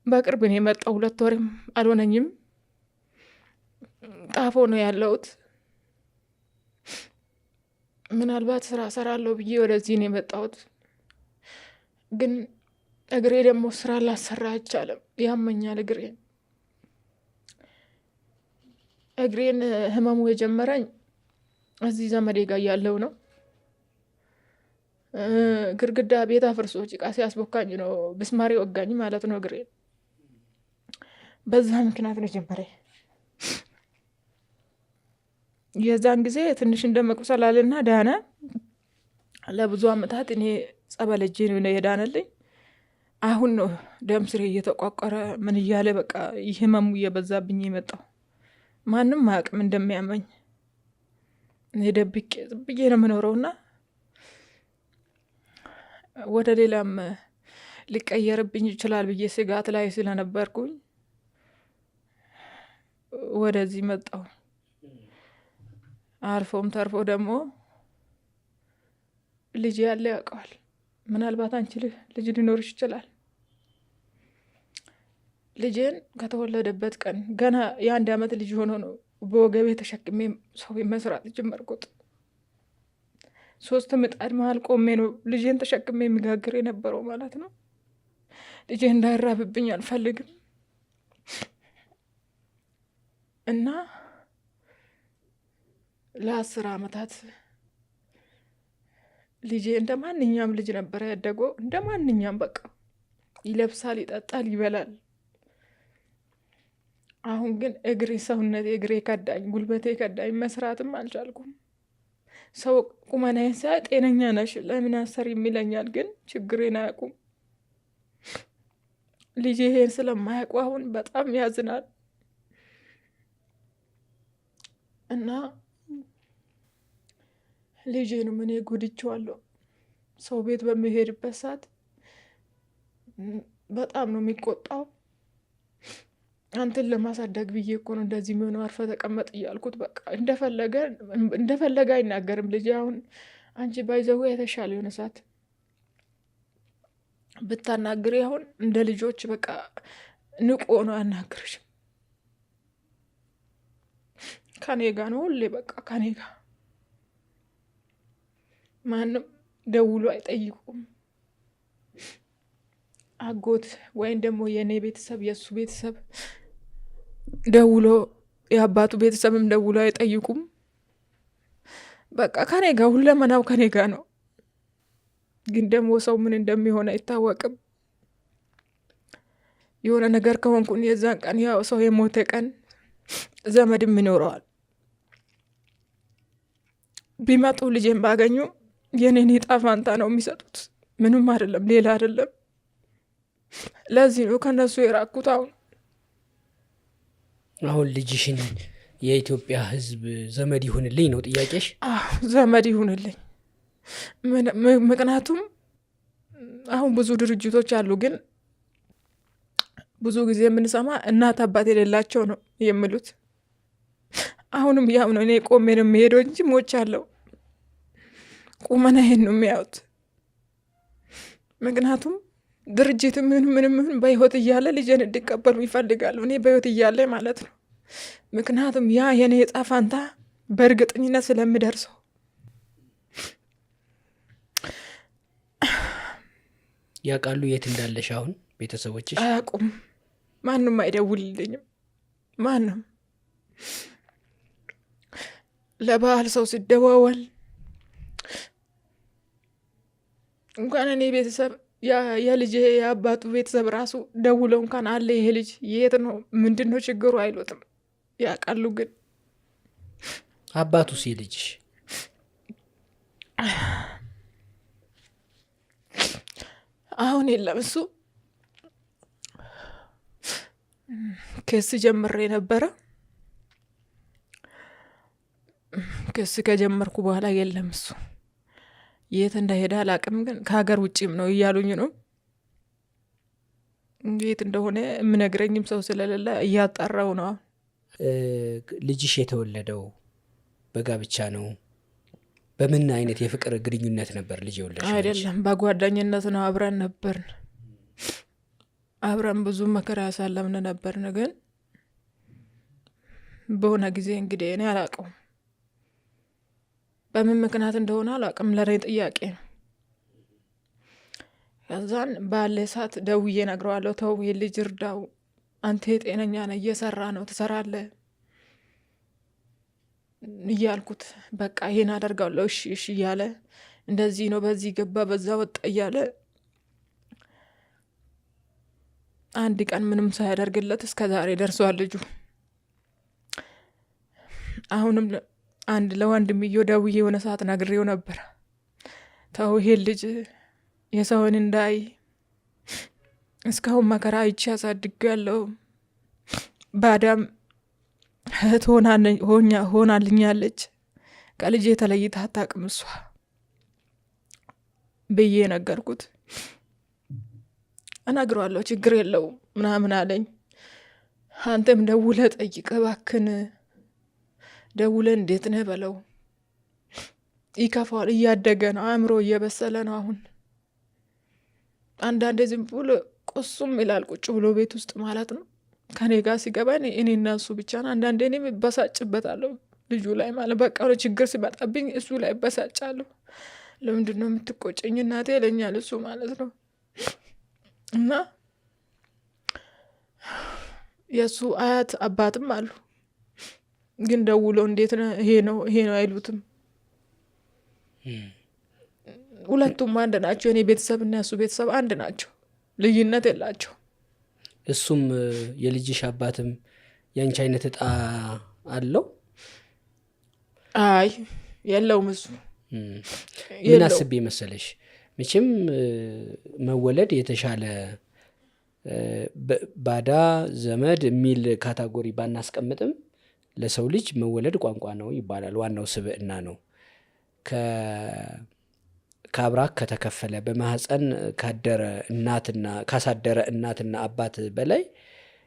በቅርብ ነው የመጣው፣ 2 ወርም አልሆነኝም። ጣፎ ነው ያለሁት። ምናልባት ስራ ሰራለሁ ብዬ ወደዚህ ነው የመጣሁት። ግን እግሬ ደግሞ ስራ ላሰራ አይቻልም፣ ያመኛል እግሬን። እግሬን ህመሙ የጀመረኝ እዚህ ዘመዴ ጋር ያለው ነው። ግርግዳ ቤት አፍርሶ ጭቃ ሲያስቦካኝ ነው ብስማሪ ወጋኝ ማለት ነው እግሬን። በዛ ምክንያት ነው የጀመረኝ። የዛን ጊዜ ትንሽ እንደመቁሰል አለና ዳነ። ለብዙ አመታት እኔ ጸበል ሄጄ ነው የዳነልኝ። አሁን ነው ደም ስሬ እየተቋቋረ ምን እያለ በቃ ህመሙ እየበዛብኝ የመጣው። ማንም አያውቅም እንደሚያመኝ። እኔ ደብቄ ዝም ብዬ ነው የምኖረውና ወደ ሌላም ሊቀየርብኝ ይችላል ብዬ ስጋት ላይ ስለነበርኩኝ ወደዚህ መጣሁ። አልፎም ተርፎ ደግሞ ልጅ ያለ ያውቀዋል። ምናልባት አንቺ ልጅ ሊኖርሽ ይችላል። ልጄን ከተወለደበት ቀን ገና የ1 ዓመት ልጅ ሆኖ ነው በወገቤ ተሸክሜ ሰው ቤት መስራት ጀመርኩት። 3 ምጣድ መሀል ቆሜ ነው ልጄን ተሸክሜ የሚጋግር የነበረው ማለት ነው። ልጄ እንዳይራብብኝ አልፈልግም እና ለ10 ዓመታት ልጄ እንደ ማንኛውም ልጅ ነበር ያደገው። እንደ ማንኛውም በቃ ይለብሳል፣ ይጠጣል፣ ይበላል። አሁን ግን እግሬ ሰውነቴ እግሬ ከዳኝ፣ ጉልበቴ ከዳኝ፣ መስራትም አልቻልኩም። ሰው ቁመናዬን ሳይ ጤነኛ ነሽ ለምን አትሰሪም ይለኛል፣ ግን ችግሬን አያውቁም። ልጄ ይሄን ስለማያውቁ አሁን በጣም ያዝናል። እና ልጄንም እኔ ጎድቼዋለሁ። ሰው ቤት በሚሄድበት ሰዓት በጣም ነው የሚቆጣው። አንተን ለማሳደግ ብዬ እኮ ነው እንደዚህ የሚሆነው፣ አርፈህ ተቀመጥ እያልኩት በቃ እንደፈለገ አይናገርም ልጄ። አሁን አንቺ ባይዘው የተሻለ የሆነ ሰዓት ብታናግሪ አሁን እንደ ልጆች በቃ ንቁ ሆኖ አያናግርሽም። ከኔ ጋ ነው ሁሌ በቃ ከኔ ጋ ማንም ደውሎ አይጠይቁም። አጎት ወይም ደግሞ የኔ ቤተሰብ የሱ ቤተሰብ ደውሎ የአባቱ ቤተሰብም ደውሎ አይጠይቁም። በቃ ከኔ ጋ ሁለመናው ከኔ ጋ ነው። ግን ደግሞ ሰው ምን እንደሚሆን አይታወቅም። የሆነ ነገር ከሆንኩኝ የዛን ቀን ያው ሰው የሞተ ቀን ዘመድም ይኖረዋል። ቢመጡ ልጄን ባገኙ የኔን ዕጣ ፋንታ ነው የሚሰጡት። ምንም አይደለም፣ ሌላ አይደለም። ለዚህ ነው ከነሱ የራቅኩት። አሁን አሁን ልጅሽን የኢትዮጵያ ሕዝብ ዘመድ ይሁንልኝ ነው ጥያቄሽ? አዎ ዘመድ ይሁንልኝ። ምክንያቱም አሁን ብዙ ድርጅቶች አሉ፣ ግን ብዙ ጊዜ የምንሰማ እናት አባት የሌላቸው ነው የሚሉት። አሁንም ያው ነው። እኔ ቆሜ ነው የሚሄደው እንጂ ሞቻለሁ። ቁመናዬን ነው የሚያዩት። ምክንያቱም ድርጅት ምን ምን ምን በህይወት እያለ ልጄን እንዲቀበሉ ይፈልጋሉ። እኔ በህይወት እያለ ማለት ነው። ምክንያቱም ያ የኔ ዕጣ ፋንታ በእርግጠኝነት ስለምደርሰው። ያውቃሉ የት እንዳለሽ አሁን ቤተሰቦችሽ? አያውቁም። ማንም አይደውልልኝም። ማንም ለበዓል ሰው ሲደዋወል እንኳን እኔ ቤተሰብ የልጅ የአባቱ ቤተሰብ ራሱ ደውለው እንኳን አለ ይሄ ልጅ የት ነው ምንድን ነው ችግሩ አይሉትም። ያውቃሉ ግን አባቱ የልጅሽ አሁን የለም። እሱ ክስ ጀምሬ ነበረ። ክስ ከጀመርኩ በኋላ የለም እሱ የት እንደሄደ አላቅም፣ ግን ከሀገር ውጭም ነው እያሉኝ ነው። የት እንደሆነ የምነግረኝም ሰው ስለሌለ እያጣራው ነው። ልጅሽ የተወለደው በጋብቻ ነው? በምን አይነት የፍቅር ግንኙነት ነበር ልጅ የወለድሽው? አይደለም፣ በጓደኝነት ነው። አብረን ነበርን፣ አብረን ብዙ መከራ ያሳለምን ነበርን። ግን በሆነ ጊዜ እንግዲህ እኔ አላውቀውም፣ በምን ምክንያት እንደሆነ አላውቅም። ለእኔ ጥያቄ ነው። ከዛን ባለ ሰዓት ደውዬ እነግረዋለሁ። ተው ልጅ እርዳው፣ አንተ ጤነኛ ነህ፣ እየሰራ ነው፣ ትሰራለህ እያልኩት በቃ ይሄን አደርጋለሁ እሺ እሺ እያለ እንደዚህ ነው፣ በዚህ ገባ፣ በዛ ወጣ እያለ አንድ ቀን ምንም ሳያደርግለት እስከ ዛሬ ደርሷል ልጁ። አሁንም አንድ ለወንድምየው ደውዬ የሆነ ሰዓት ነግሬው ነበር። ተው ይሄን ልጅ የሰውን እንዳይ እስካሁን መከራ አይቼ አሳድጌያለሁ። ባዳም እህት ሆናልኛለች። ከልጄ ተለይታ አታውቅም እሷ ብዬ ነገርኩት። እነግረዋለሁ ችግር የለውም ምናምን አለኝ። አንተም ደውለህ ጠይቅ እባክህን፣ ደውለህ እንዴት ነህ በለው። ይከፋዋል። እያደገ ነው፣ አእምሮ እየበሰለ ነው። አሁን አንዳንዴ ዝም ብሎ ቁሱም ይላል ቁጭ ብሎ ቤት ውስጥ ማለት ነው። ከኔ ጋር ሲገባ እኔና እሱ ብቻ ነው። አንዳንዴ እኔም እበሳጭበታለሁ ልጁ ላይ ማለት በቃ ችግር ሲመጣብኝ እሱ ላይ እበሳጫለሁ። ለምንድን ነው የምትቆጨኝ እናቴ ይለኛል እሱ ማለት ነው። እና የእሱ አያት አባትም አሉ፣ ግን ደውሎ እንዴት ነው ይሄ ነው ይሄ ነው አይሉትም። ሁለቱም አንድ ናቸው። የኔ ቤተሰብ እና የእሱ ቤተሰብ አንድ ናቸው፣ ልዩነት የላቸው። እሱም የልጅሽ አባትም የአንቺ አይነት እጣ አለው? አይ የለውም። እሱ ምን አስቤ መሰለሽ፣ መቼም መወለድ የተሻለ ባዳ ዘመድ የሚል category ባናስቀምጥም ለሰው ልጅ መወለድ ቋንቋ ነው ይባላል። ዋናው ስብዕና ነው። ከአብራክ ከተከፈለ በማህፀን ካደረ እናትና ካሳደረ እናትና አባት በላይ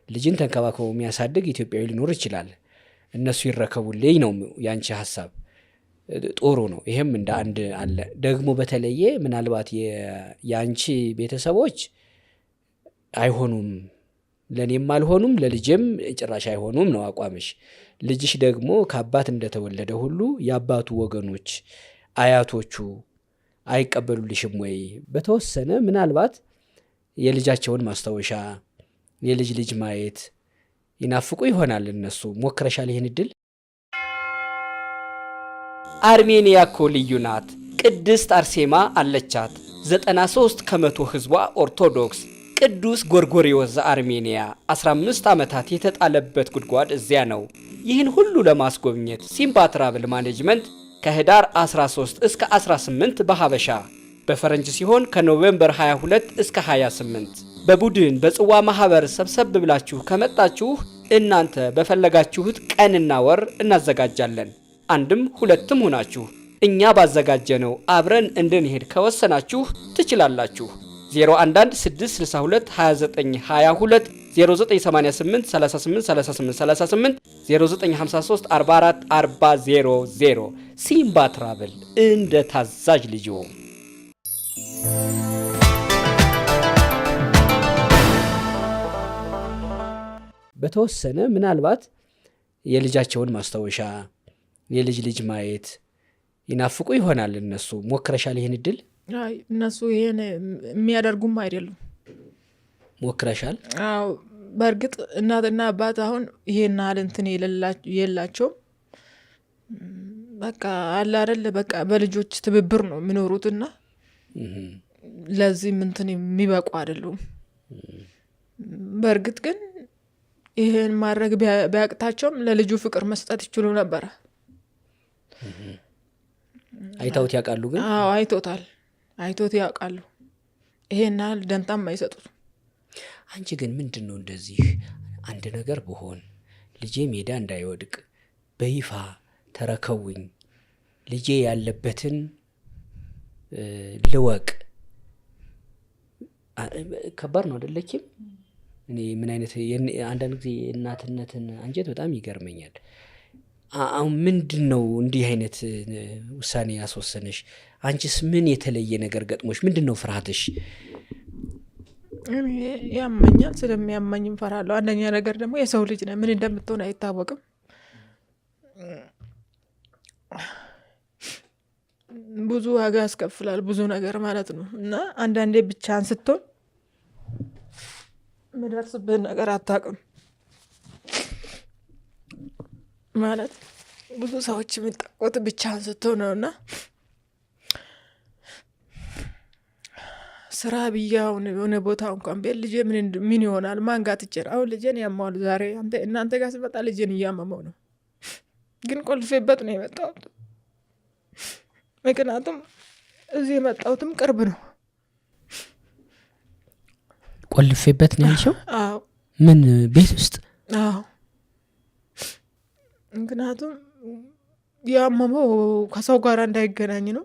ልጅን ተንከባክቦ የሚያሳድግ ኢትዮጵያዊ ሊኖር ይችላል። እነሱ ይረከቡልኝ ነው ያንቺ ሀሳብ። ጥሩ ነው። ይሄም እንደ አንድ አለ። ደግሞ በተለየ ምናልባት የአንቺ ቤተሰቦች አይሆኑም፣ ለእኔም አልሆኑም፣ ለልጄም ጭራሽ አይሆኑም ነው አቋምሽ። ልጅሽ ደግሞ ከአባት እንደተወለደ ሁሉ የአባቱ ወገኖች አያቶቹ አይቀበሉልሽም ወይ? በተወሰነ ምናልባት የልጃቸውን ማስታወሻ የልጅ ልጅ ማየት ይናፍቁ ይሆናል እነሱ። ሞክረሻል ይህን እድል? አርሜኒያ እኮ ልዩ ናት። ቅድስት አርሴማ አለቻት። 93% ህዝቧ ኦርቶዶክስ። ቅዱስ ጎርጎርዮስ ዘአርሜኒያ 15 ዓመታት የተጣለበት ጉድጓድ እዚያ ነው። ይህን ሁሉ ለማስጎብኘት ሲምባ ትራቭል ማኔጅመንት ከህዳር 13 እስከ 18 በሀበሻ በፈረንጅ ሲሆን ከ November 22 እስከ 28 በቡድን በጽዋ ማህበር ሰብሰብ ብላችሁ ከመጣችሁ እናንተ በፈለጋችሁት ቀንና ወር እናዘጋጃለን። አንድም ሁለትም ሆናችሁ እኛ ባዘጋጀነው አብረን እንድንሄድ ከወሰናችሁ ትችላላችሁ። 011 662 29 22 0988 38 38 38 0953 44 40 00 ሲምባ ትራቭል እንደ ታዛዥ ልጅዎ። በተወሰነ ምናልባት የልጃቸውን ማስታወሻ የልጅ ልጅ ማየት ይናፍቁ ይሆናል። እነሱ ሞክረሻል? ይህን እድል? አይ፣ እነሱ ይሄን የሚያደርጉም አይደሉም። ሞክረሻል? አዎ፣ በእርግጥ እናትና አባት አሁን ይሄን ያህል እንትን የላቸውም። በቃ አለ አይደለ፣ በቃ በልጆች ትብብር ነው የሚኖሩትና ለዚህም እንትን የሚበቁ አይደሉም። በእርግጥ ግን ይሄን ማድረግ ቢያቅታቸውም ለልጁ ፍቅር መስጠት ይችሉ ነበረ። አይታውት ያውቃሉ? ግን አዎ፣ አይቶታል፣ አይቶት ያውቃሉ። ይሄን ያህል ደንታም አይሰጡት። አንቺ ግን ምንድን ነው እንደዚህ አንድ ነገር ብሆን ልጄ ሜዳ እንዳይወድቅ በይፋ ተረከውኝ፣ ልጄ ያለበትን ልወቅ። ከባድ ነው አይደለችም? እኔ ምን አይነት አንዳንድ ጊዜ የእናትነትን አንጀት በጣም ይገርመኛል። አሁን ምንድን ነው እንዲህ አይነት ውሳኔ ያስወሰነሽ? አንቺስ ምን የተለየ ነገር ገጥሞሽ? ምንድን ነው ፍርሃትሽ? እኔ ያመኛል፣ ስለሚያመኝም እፈራለሁ። አንደኛ ነገር ደግሞ የሰው ልጅ ነህ፣ ምን እንደምትሆን አይታወቅም። ብዙ ዋጋ ያስከፍላል ብዙ ነገር ማለት ነው። እና አንዳንዴ ብቻህን ስትሆን ምደርስብህን ነገር አታውቅም። ማለት ብዙ ሰዎች የሚጠቁት ብቻህን ስትሆን ነው። እና ስራ ብዬ አሁን የሆነ ቦታ እንኳን ብሄድ ልጄ ምን ይሆናል? ማን ጋር ትቼ ነው? አሁን ልጄን ያመዋል። ዛሬ እናንተ ጋር ስመጣ ልጄን እያመመው ነው፣ ግን ቆልፌበት ነው የመጣሁት። ምክንያቱም እዚህ የመጣሁትም ቅርብ ነው። ቆልፌበት ነው ያልሽው? አዎ። ምን ቤት ውስጥ? አዎ። ምክንያቱም ያመመው ከሰው ጋር እንዳይገናኝ ነው።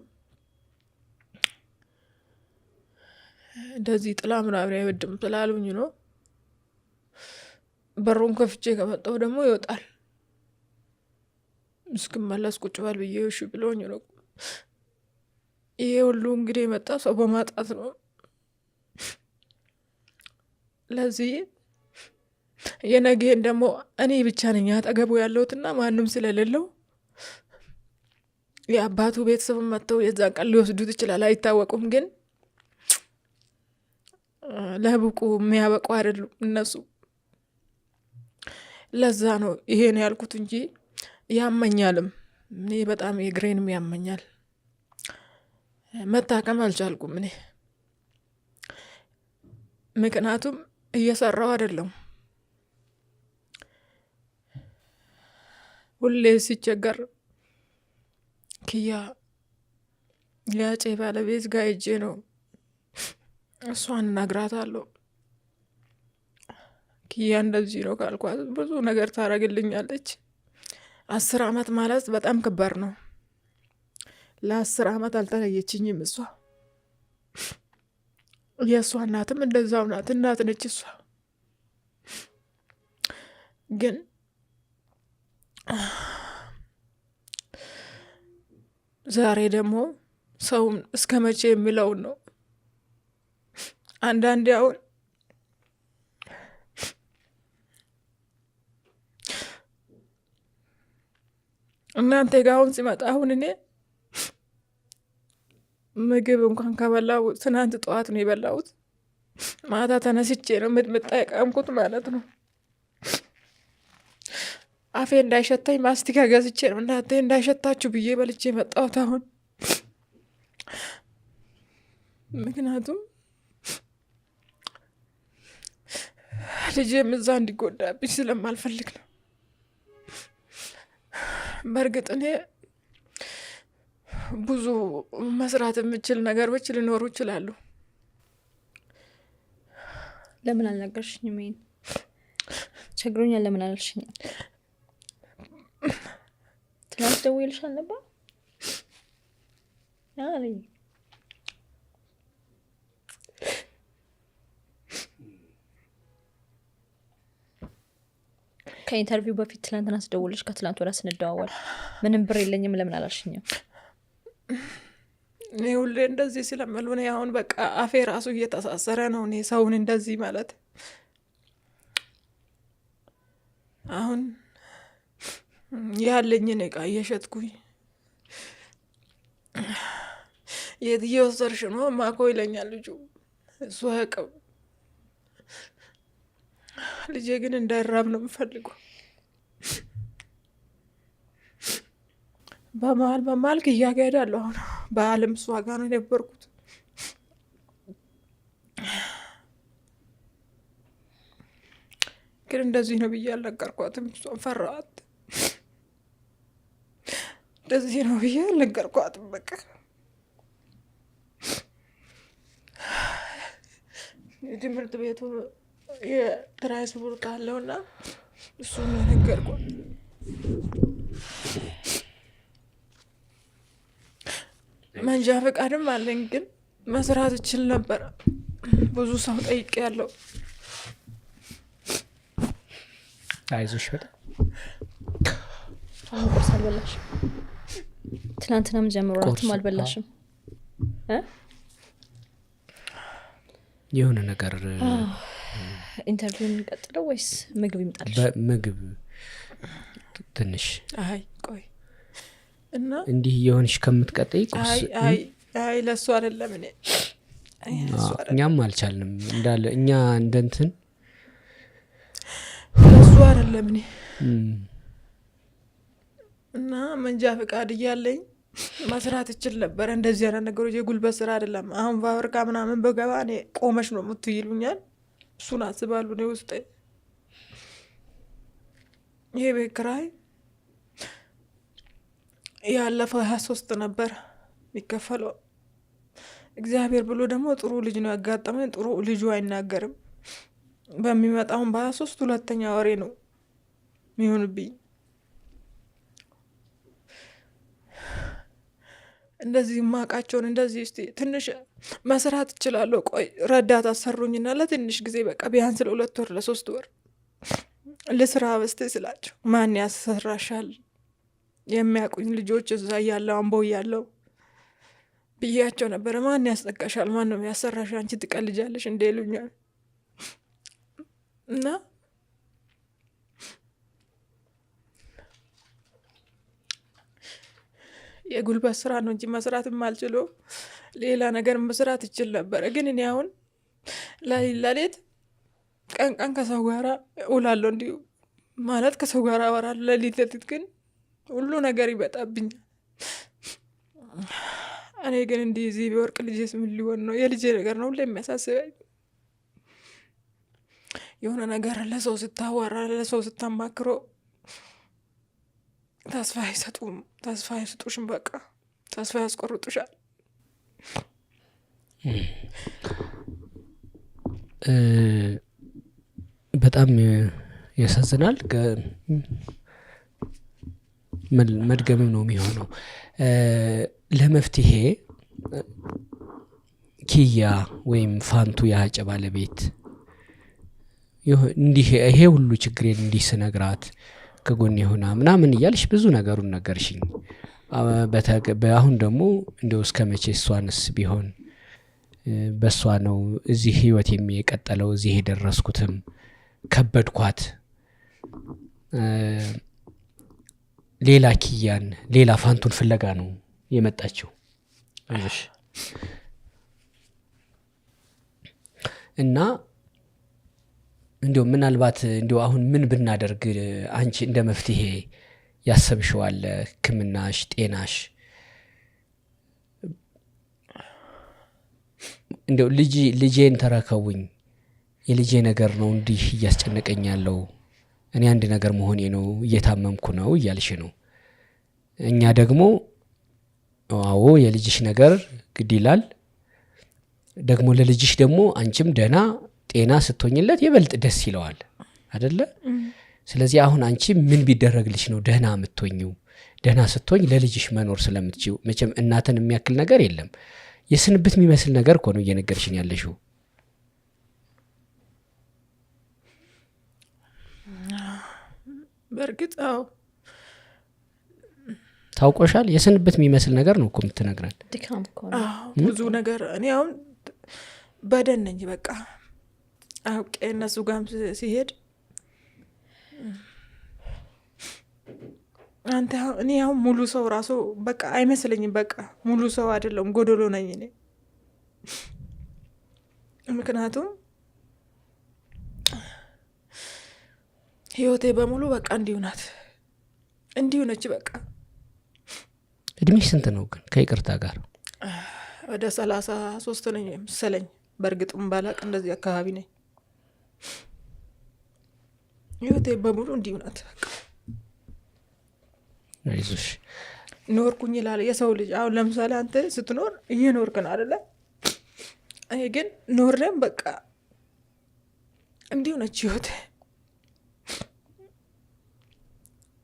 እንደዚህ ጥላ ምናምን አይወድም ስላሉኝ ነው። በሩን ከፍቼ ከመጣሁ ደግሞ ይወጣል። እስክመለስ ቁጭ በል ብዬ እሺ ብሎኝ ነው። ይሄ ሁሉ እንግዲህ የመጣ ሰው በማጣት ነው። ለዚህ የነገን ደግሞ እኔ ብቻ ነኝ አጠገቡ ያለሁትና ማንም ስለሌለው የአባቱ ቤተሰብ መጥተው የዛን ቀን ሊወስዱት ይችላል፣ አይታወቁም። ግን ለብቁ የሚያበቁ አይደሉም እነሱ። ለዛ ነው ይሄን ያልኩት እንጂ ያመኛልም። እኔ በጣም የግሬንም ያመኛል። መታከም አልቻልኩም እኔ፣ ምክንያቱም እየሰራው አይደለም። ሁሌ ሲቸገር ክያ ያጬ ባለቤት ጋር ሄጄ ነው እሷን እነግራታለሁ። ክያ እንደዚህ ነው ካልኳት ብዙ ነገር ታደርግልኛለች። 10 አመት ማለት በጣም ከባድ ነው። ለ10 አመት አልተለየችኝም እሷ። የእሷ እናትም እንደዛው ናት፣ እናት ነች እሷ። ግን ዛሬ ደግሞ ሰውን እስከ መቼ የሚለውን ነው። አንዳንዴ አሁን እናንተ ጋር አሁን ሲመጣ አሁን እኔ ምግብ እንኳን ከበላሁ ትናንት ጠዋት ነው የበላሁት። ማታ ተነስቼ ነው ሚጥሚጣ የቃምኩት ማለት ነው። አፌ እንዳይሸታኝ ማስቲካ ገዝቼ ነው እናንተ እንዳይሸታችሁ ብዬ በልቼ የመጣሁት አሁን። ምክንያቱም ልጄም እዛ እንዲጎዳብኝ ስለማልፈልግ ነው። በእርግጥ እኔ ብዙ መስራት የምችል ነገሮች ሊኖሩ ይችላሉ። ለምን አልነገርሽኝም? ይሄን ቸግሮኛል ለምን አላልሽኝም? ትናንት ደውዬልሽ አልነበር? አለኝ። ከኢንተርቪው በፊት ትናንትና ስደውልሽ ከትናንት ወዲያ ስንደዋወል ምንም ብር የለኝም ለምን አላልሽኝም? እኔ ሁሌ እንደዚህ ስለምል እኔ አሁን በቃ አፌ ራሱ እየተሳሰረ ነው። እኔ ሰውን እንደዚህ ማለት አሁን ያለኝን እቃ እየሸጥኩኝ የት እየወሰድሽ ነው ማኮ ይለኛል ልጁ። እሱ አያውቅም። ልጄ ግን እንዳይራብ ነው የምፈልገው። በመሀል በመሀል ክያ ጋ እሄዳለሁ። አሁን በአለም እሷ ጋ ነው የነበርኩት። ግን እንደዚህ ነው ብዬ አልነገርኳትም። እሷን ፈራኋት። እንደዚህ ነው ብዬ አልነገርኳትም። በቃ የትምህርት ቤቱ የትራንስፖርት አለውና እሱን ነው የነገርኳት። መንጃ ፈቃድም አለኝ፣ ግን መስራት እችል ነበር። ብዙ ሰው ጠይቄ ያለው። አይዞሽ በጣም አሁን ቁርስ አልበላሽም? ትናንትናም ጀምሮ እራትም ቁርስ፣ አልበላሽም? የሆነ ነገር interview እንቀጥለው ወይስ ምግብ ይምጣልሽ? በምግብ ትንሽ አይ ቆይ እና እንዲህ እየሆንሽ ከምትቀጥይ ቁርስ አይ አይ አይ ለእሱ አይደለም እኔ አይ ለእሱ አይደለም። እኛም አልቻልንም እንዳለ እኛ እንደንትን ለእሱ አይደለም እኔ እና መንጃ ፈቃድ እያለኝ መስራት እችል ነበር። እንደዚህ አይነት ነገሮች የጉልበት ስራ አይደለም። አሁን ፋብሪካ ምናምን በገባ እኔ ቆመሽ ነው የምትይ ይሉኛል። እሱን አስባለሁ እኔ ውስጤ። ይሄ ቤት ኪራይ ያለፈው 23 ነበር የሚከፈለው። እግዚአብሔር ብሎ ደግሞ ጥሩ ልጅ ነው ያጋጠመኝ። ጥሩ ልጁ አይናገርም። በሚመጣውን በ23 ሁለተኛ ወሬ ነው የሚሆንብኝ። እንደዚህ ማቃቸውን እንደዚህ እስቲ ትንሽ መስራት እችላለሁ፣ ቆይ ረዳት አሰሩኝና ለትንሽ ጊዜ በቃ ቢያንስ ለ2 ወር ለ3 ወር ልስራ በስቲ ስላቸው ማን ያሰራሻል? የሚያውቁኝ ልጆች እዛ እያለሁ አምቦ እያለሁ ብያቸው ነበረ። ማን ያስጠቃሻል? ማን ነው የሚያሰራሽ? አንቺ ትቀልጃለሽ እንዴ ይሉኛል። እና የጉልበት ስራ ነው እንጂ መስራት የማልችለው ሌላ ነገር መስራት እችል ነበረ። ግን እኔ አሁን ለሊት ለሊት ቀን ቀን ከሰው ጋራ እውላለሁ፣ እንዲሁ ማለት ከሰው ጋራ አወራለሁ። ለሊት ለሊት ግን ሁሉ ነገር ይበጣብኛል። እኔ ግን እንዲህ እዚህ ቢወርቅ ልጄስ ምን ሊሆን ነው? የልጄ ነገር ነው ሁሌ የሚያሳስበኝ። የሆነ ነገር ለሰው ስታወራ ለሰው ስታማክሮ ተስፋ አይሰጡም፣ ተስፋ አይሰጡሽም። በቃ ተስፋ ያስቆርጡሻል። በጣም ያሳዝናል። መድገምም ነው የሚሆነው። ለመፍትሄ ኪያ ወይም ፋንቱ የሀጨ ባለቤት እንዲህ ይሄ ሁሉ ችግሬን እንዲህ ስነግራት ከጎኔ ሆና ምናምን እያልሽ ብዙ ነገሩን ነገርሽኝ። አሁን ደግሞ እንደው እስከ መቼ እሷንስ ቢሆን በሷ ነው እዚህ ህይወት የሚቀጥለው፣ እዚህ የደረስኩትም ከበድኳት። ሌላ ኪያን ሌላ ፋንቱን ፍለጋ ነው የመጣችው። አይዞሽ። እና እንደው ምናልባት እንደው አሁን ምን ብናደርግ አንቺ እንደ መፍትሄ ያሰብሽው አለ? ህክምናሽ፣ ጤናሽ እንደው ልጄን ተረከቡኝ፣ የልጄ ነገር ነው እንዲህ እያስጨነቀኝ ያለው፣ እኔ አንድ ነገር መሆኔ ነው፣ እየታመምኩ ነው እያልሽ ነው። እኛ ደግሞ አዎ የልጅሽ ነገር ግድ ይላል፣ ደግሞ ለልጅሽ ደግሞ አንቺም ደህና ጤና ስትሆኝለት የበልጥ ደስ ይለዋል አይደለ? ስለዚህ አሁን አንቺ ምን ቢደረግልሽ ነው ደህና የምትሆኚው? ደህና ስትሆኝ ለልጅሽ መኖር ስለምትችይው መቼም እናትን የሚያክል ነገር የለም። የስንብት የሚመስል ነገር እኮ ነው እየነገርሽን ያለሽው። በእርግጥ አዎ። ታውቆሻል። የስንብት የሚመስል ነገር ነው እኮ የምትነግረን። ድካም እኮ ነው። አዎ፣ ብዙ ነገር እኔ አሁን በደን ነኝ በቃ አውቄ እነሱ ጋርም ሲሄድ አንተ እኔ አሁን ሙሉ ሰው ራሱ በቃ አይመስለኝም። በቃ ሙሉ ሰው አይደለም፣ ጎደሎ ነኝ እኔ። ምክንያቱም ህይወቴ በሙሉ በቃ እንዲሁ ናት፣ እንዲሁ ነች። በቃ እድሜሽ ስንት ነው ግን ከይቅርታ ጋር? ወደ 33 ነኝ መሰለኝ። በእርግጥም ባላቅ እንደዚህ አካባቢ ነኝ። ህይወቴ በሙሉ እንዲሁ ናት። በቃ አይዞሽ። ኖርኩኝ ይላል የሰው ልጅ። አሁን ለምሳሌ አንተ ስትኖር እየኖርክ ነው አይደለ? እኔ ግን ኖሬም በቃ እንዲሁ ነች ህይወቴ።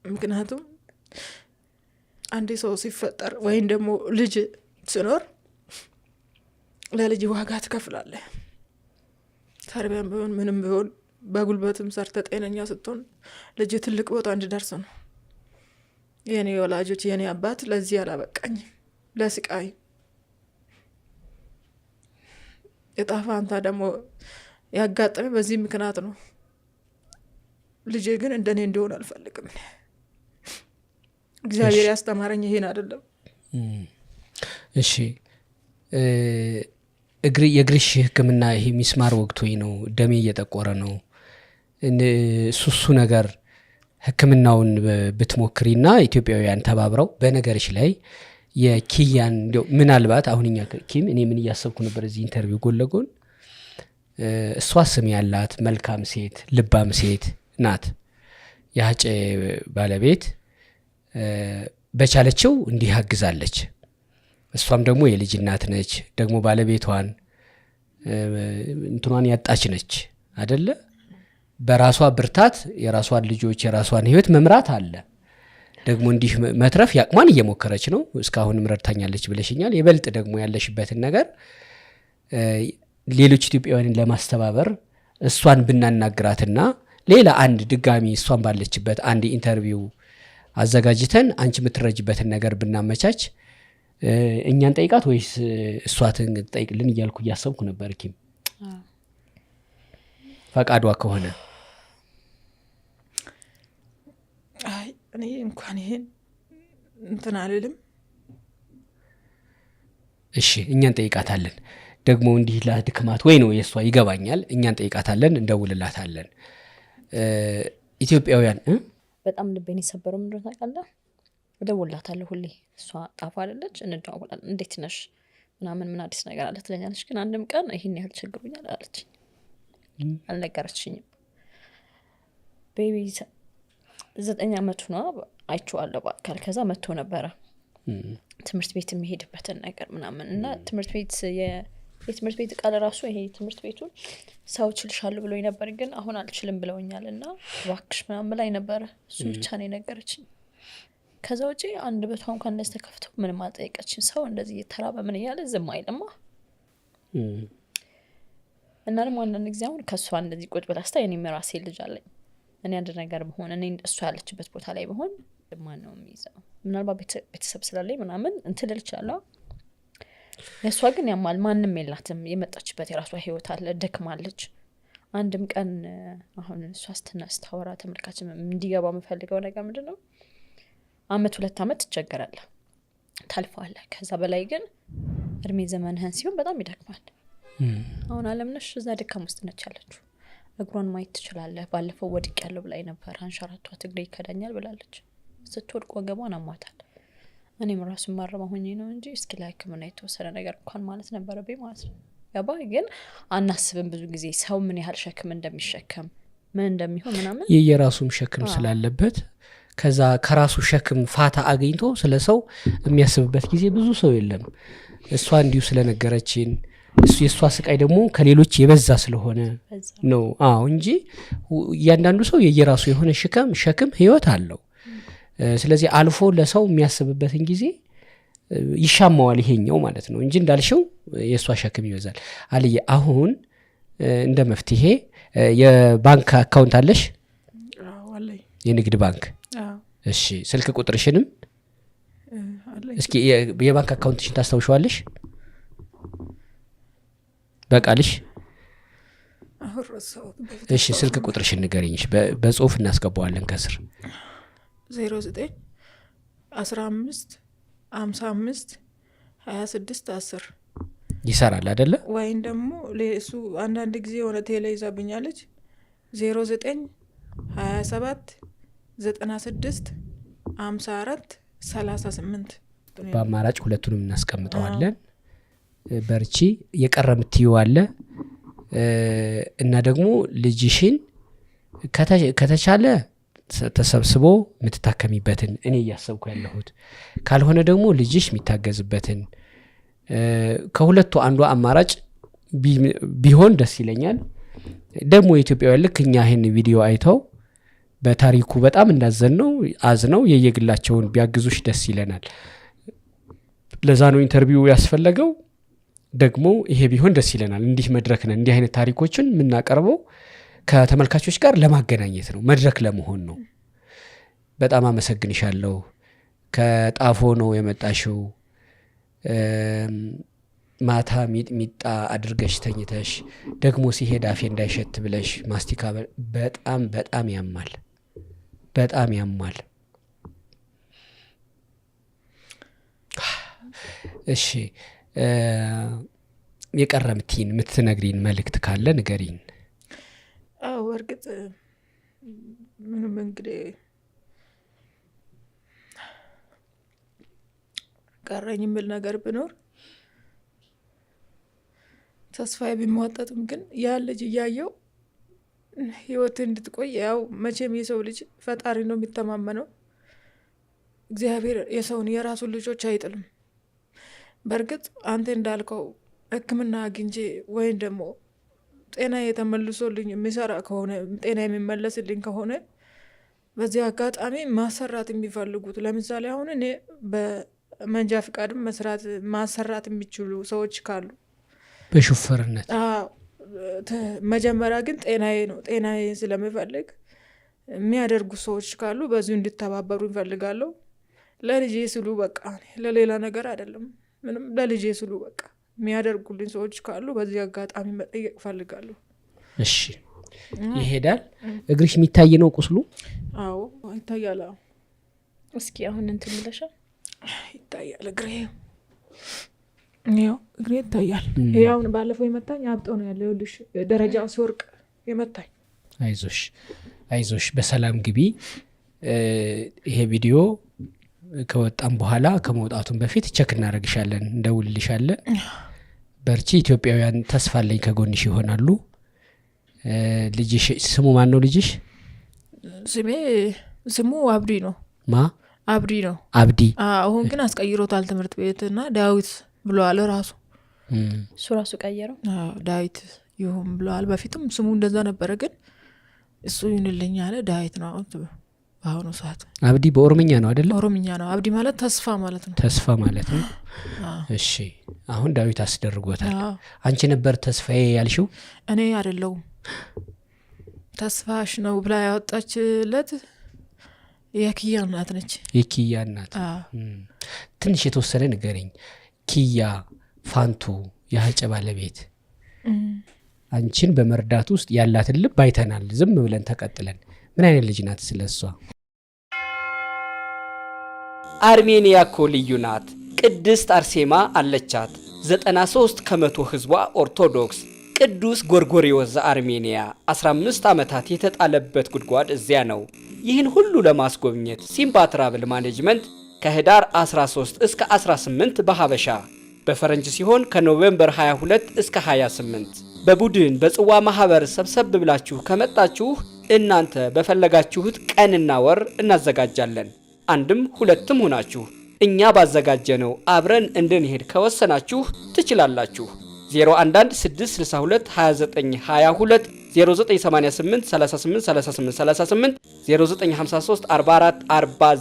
ምክንያቱም አንድ ሰው ሲፈጠር ወይም ደግሞ ልጅ ስኖር ለልጅ ዋጋ ትከፍላለህ። ተርቢያም ቢሆን ምንም ቢሆን በጉልበትም ሰርተ ጤነኛ ስትሆን ልጅ ትልቅ ቦታ እንዲደርስ ነው። የኔ ወላጆች የኔ አባት ለዚህ አላበቃኝም፣ ለስቃይ። እጣ ፋንታ ደግሞ ያጋጠመ በዚህ ምክንያት ነው። ልጄ ግን እንደኔ እንዲሆን አልፈልግም። እግዚአብሔር ያስተማረኝ ይሄን አይደለም። እሺ፣ የእግርሽ ሕክምና ይሄ ሚስማር ወግቶኝ ነው፣ ደሜ እየጠቆረ ነው፣ እሱ ነገር ሕክምናውን ብትሞክሪና ኢትዮጵያውያን ተባብረው በነገርሽ ላይ የኪያን እንደው ምናልባት አሁን እኛ ኪም እኔ ምን እያሰብኩ ነበር እዚህ interview ጎን ለጎን እሷ ስም ያላት መልካም ሴት ልባም ሴት ናት። የሀጬ ባለቤት በቻለችው እንዲህ አግዛለች። እሷም ደግሞ የልጅ እናት ነች። ደግሞ ባለቤቷን እንትኗን ያጣች ነች አደለ? በራሷ ብርታት የራሷን ልጆች የራሷን ህይወት መምራት አለ። ደግሞ እንዲህ መትረፍ ያቅሟን እየሞከረች ነው። እስካሁንም ረድታኛለች ብለሽኛል። የበልጥ ደግሞ ያለሽበትን ነገር ሌሎች ኢትዮጵያውያንን ለማስተባበር እሷን ብናናግራትና ሌላ አንድ ድጋሚ እሷን ባለችበት አንድ interview አዘጋጅተን አንቺ የምትረጅበትን ነገር ብናመቻች እኛን ጠይቃት ወይስ እሷ ትጠይቅልን እያልኩ እያሰብኩ ነበር። ኪም ፈቃዷ ከሆነ አይ እኔ እንኳን ይሄን እንትን አልልም። እሺ እኛን ጠይቃታለን። ደግሞ እንዲህ ለድክማት ወይ ነው የእሷ ይገባኛል። እኛን ጠይቃታለን፣ እንደውልላታለን። ኢትዮጵያውያን በጣም ልቤን የሰበረው ምንድን ነው ታውቃለህ? እደውልላታለሁ ሁሌ። እሷ ጣፋ አይደለች፣ እንደዋወላለን። እንዴት ነሽ ምናምን ምን አዲስ ነገር አለ ትለኛለች። ግን አንድም ቀን ይሄን ያህል ቸግሮኛል አላለችኝ፣ አልነገረችኝም። baby 9 አመቱ ነው አይቼዋለሁ በአካል። ከዛ መጥቶ ነበረ ትምህርት ቤት የሚሄድበትን ነገር ምናምን እና ትምህርት ቤት የትምህርት ቤት ቃል ራሱ ይሄ ትምህርት ቤቱን ሰው እችልሻለሁ ብሎኝ ነበር፣ ግን አሁን አልችልም ብለውኛል እና እባክሽ ምናምን ብላኝ ነበረ። እሱ ብቻ ነው የነገረችኝ። ከዛ ውጪ አንድ በቷ እንኳን እንደዚህ ተከፍቶ ምንም አልጠየቀችኝ። ሰው እንደዚህ እየተራበ ምን እያለ ዝም አይልማ። እና ደግሞ አንዳንድ ጊዜ አሁን ከእሷ እንደዚህ ቁጭ ብላ ስታይ እኔም የራሴ ልጅ አለኝ። እኔ አንድ ነገር ብሆን እኔ እሷ ያለችበት ቦታ ላይ ብሆን ማን ነው የሚይዘው? ምናልባት ቤተሰብ ስላለኝ ምናምን እንትን ልል እችላለሁ። የእሷ ግን ያማል። ማንም የላትም። የመጣችበት የራሷ ህይወት አለ። ደክማለች። አንድም ቀን አሁን እሷ ስታወራ ተመልካችም እንዲገባ የምፈልገው ነገር ምንድን ነው? አመት 2 አመት ትቸገራለህ፣ ታልፈዋለህ። ከዛ በላይ ግን እድሜ ዘመንህን ሲሆን በጣም ይደክማል። አሁን አለምነሽ እዛ ድካም ውስጥ ነች ያለችው። እግሯን ማየት ትችላለህ። ባለፈው ወድቄያለሁ ብላኝ ነበር። አንሸራቷት እግሬ ይከዳኛል ብላለች። ስትወድቅ ወገቧን አሟታል። እኔም ራሱ ማረማ ሆኜ ነው እንጂ እስኪ ለህክምና የተወሰነ ነገር እንኳን ማለት ነበረብኝ ማለት ነው። ገባ? ግን አናስብም ብዙ ጊዜ ሰው ምን ያህል ሸክም እንደሚሸከም ምን እንደሚሆን ምናምን። የየራሱም ሸክም ስላለበት ከዛ ከራሱ ሸክም ፋታ አግኝቶ ስለ ሰው የሚያስብበት ጊዜ ብዙ ሰው የለም። እሷ እንዲሁ ስለነገረችን እሱ የሷ ስቃይ ደግሞ ከሌሎች የበዛ ስለሆነ ነው። አዎ እንጂ እያንዳንዱ ሰው የየራሱ የሆነ ሸክም ህይወት አለው። ስለዚህ አልፎ ለሰው የሚያስብበትን ጊዜ ይሻማዋል ይሄኛው ማለት ነው እንጂ እንዳልሽው የሷ ሸክም ይበዛል። አልዬ አሁን እንደ መፍትሄ የባንክ account አለሽ? አዎ አለኝ። የንግድ ባንክ? አዎ። እሺ ስልክ ቁጥርሽንም አለኝ። እስኪ የባንክ account ሽን ታስታውሺዋለሽ? በቃልሽ? አሁን ረሳሁት። በፊት እሺ ስልክ ቁጥርሽን ንገሪኝ። በጽሁፍ እናስገባዋለን ከስር። ዜሮ ዘጠኝ 15 55 26 10 ይሰራል አይደለ? ወይም ደግሞ እሱ አንዳንድ ጊዜ የሆነ ቴሌ ይዛብኛለች 09 27 96 54 38። በአማራጭ ሁለቱንም እናስቀምጠዋለን። በርቺ። የቀረ የምትይው አለ? እና ደግሞ ልጅሽን ከተቻለ ተሰብስቦ የምትታከሚበትን እኔ እያሰብኩ ያለሁት፣ ካልሆነ ደግሞ ልጅሽ የሚታገዝበትን ከሁለቱ አንዱ አማራጭ ቢሆን ደስ ይለኛል። ደግሞ የኢትዮጵያውያን ልክ እኛ ይህን ቪዲዮ አይተው በታሪኩ በጣም እንዳዘን ነው አዝነው የየግላቸውን ቢያግዙሽ ደስ ይለናል። ለዛ ነው interview ያስፈለገው። ደግሞ ይሄ ቢሆን ደስ ይለናል። እንዲህ መድረክ ነን፣ እንዲህ አይነት ታሪኮችን የምናቀርበው ከተመልካቾች ጋር ለማገናኘት ነው፣ መድረክ ለመሆን ነው። በጣም አመሰግንሻለሁ። ከጣፎ ነው የመጣሽው። ማታ ሚጥሚጣ አድርገሽ ተኝተሽ ደግሞ ሲሄድ አፌ እንዳይሸት ብለሽ ማስቲካ፣ በጣም በጣም ያማል፣ በጣም ያማል። እሺ፣ የቀረ ምትይን የምትነግሪን መልእክት ካለ ንገሪን። አዎ፣ እርግጥ ምንም እንግዲህ ቀረኝ የምል ነገር ብኖር ተስፋዬ ቢሟጠጥም ግን ያ ልጅ እያየው ህይወት እንድትቆይ፣ ያው መቼም የሰው ልጅ ፈጣሪ ነው የሚተማመነው። እግዚአብሔር የሰውን የራሱን ልጆች አይጥልም። በእርግጥ አንተ እንዳልከው ሕክምና አግኝቼ ወይም ደግሞ ጤና የተመልሶልኝ የሚሰራ ከሆነ፣ ጤና የሚመለስልኝ ከሆነ፣ በዚህ አጋጣሚ ማሰራት የሚፈልጉት፣ ለምሳሌ አሁን እኔ በመንጃ ፍቃድም መስራት ማሰራት የሚችሉ ሰዎች ካሉ በሹፌርነት። መጀመሪያ ግን ጤናዬ ነው። ጤናዬ ስለምፈልግ የሚያደርጉ ሰዎች ካሉ በዚሁ እንዲተባበሩ ይፈልጋለሁ። ለልጄ ስሉ በቃ፣ ለሌላ ነገር አይደለም፣ ምንም ለልጄ ስሉ በቃ የሚያደርጉልኝ ሰዎች ካሉ በዚህ አጋጣሚ መጠየቅ እፈልጋለሁ። እሺ፣ ይሄዳል። እግርሽ የሚታይ ነው ቁስሉ? አዎ፣ ይታያል። አዎ። እስኪ አሁን እንትን ብለሻል። ይታያል እግሬ፣ ይኸው እግሬ ይታያል። ይሄ አሁን ባለፈው የመታኝ አብጦ ነው ያለው። ይኸውልሽ ደረጃ ሲወርቅ የመታኝ። አይዞሽ፣ አይዞሽ፣ በሰላም ግቢ። ይሄ ቪዲዮ ከወጣም በኋላ ከመውጣቱም በፊት check እናደርግሻለን፣ እንደውልልሻለን። በርቺ። ኢትዮጵያውያን ተስፋ አለኝ ከጎንሽ ይሆናሉ። ልጅሽ ስሙ ማን ነው ልጅሽ? ስሙ አብዲ ነው። ማ? አብዲ ነው። አብዲ። አሁን ግን አስቀይሮታል ትምህርት ቤት እና ዳዊት ብለዋል ራሱ። እሱ ራሱ ቀየረው። አዎ፣ ዳዊት ይሁን ብለዋል። በፊትም ስሙ እንደዛ ነበረ፣ ግን እሱ ይሁንልኝ አለ። ዳዊት ነው አሁን በአሁኑ ሰዓት። አብዲ በኦሮምኛ ነው አይደለ? ኦሮምኛ ነው። አብዲ ማለት ተስፋ ማለት ነው። ተስፋ ማለት ነው። እሺ፣ አሁን ዳዊት አስደርጎታል። አዎ። አንቺ ነበር ተስፋዬ ያልሽው? እኔ አይደለሁም። ተስፋሽ ነው ብላ ያወጣችለት የኪያ እናት ነች። የኪያ እናት። አዎ። ትንሽ የተወሰነ ንገረኝ። ኪያ ፋንቱ የሀጨ ባለቤት አንቺን በመርዳት ውስጥ ያላትን ልብ አይተናል። ዝም ብለን ተቀጥለን ምን አይነት ልጅ ናት? ስለ እሷ። አርሜኒያ እኮ ልዩ ናት። ቅድስት አርሴማ አለቻት። 93% ህዝቧ ኦርቶዶክስ። ቅዱስ ጎርጎርዮስ ዘአርሜኒያ 15 ዓመታት የተጣለበት ጉድጓድ እዚያ ነው። ይህን ሁሉ ለማስጎብኘት ሲምባ ትራቭል ማኔጅመንት ከህዳር 13 እስከ 18 በሀበሻ፣ በፈረንጅ ሲሆን ከ November 22 እስከ 28 በቡድን በጽዋ ማህበር ሰብሰብ ብላችሁ ከመጣችሁ እናንተ በፈለጋችሁት ቀንና ወር እናዘጋጃለን። አንድም ሁለትም ሆናችሁ እኛ ባዘጋጀነው አብረን እንድንሄድ ከወሰናችሁ ትችላላችሁ። 011 662 29 22፣ 0988 38 38 38፣ 0953 44 40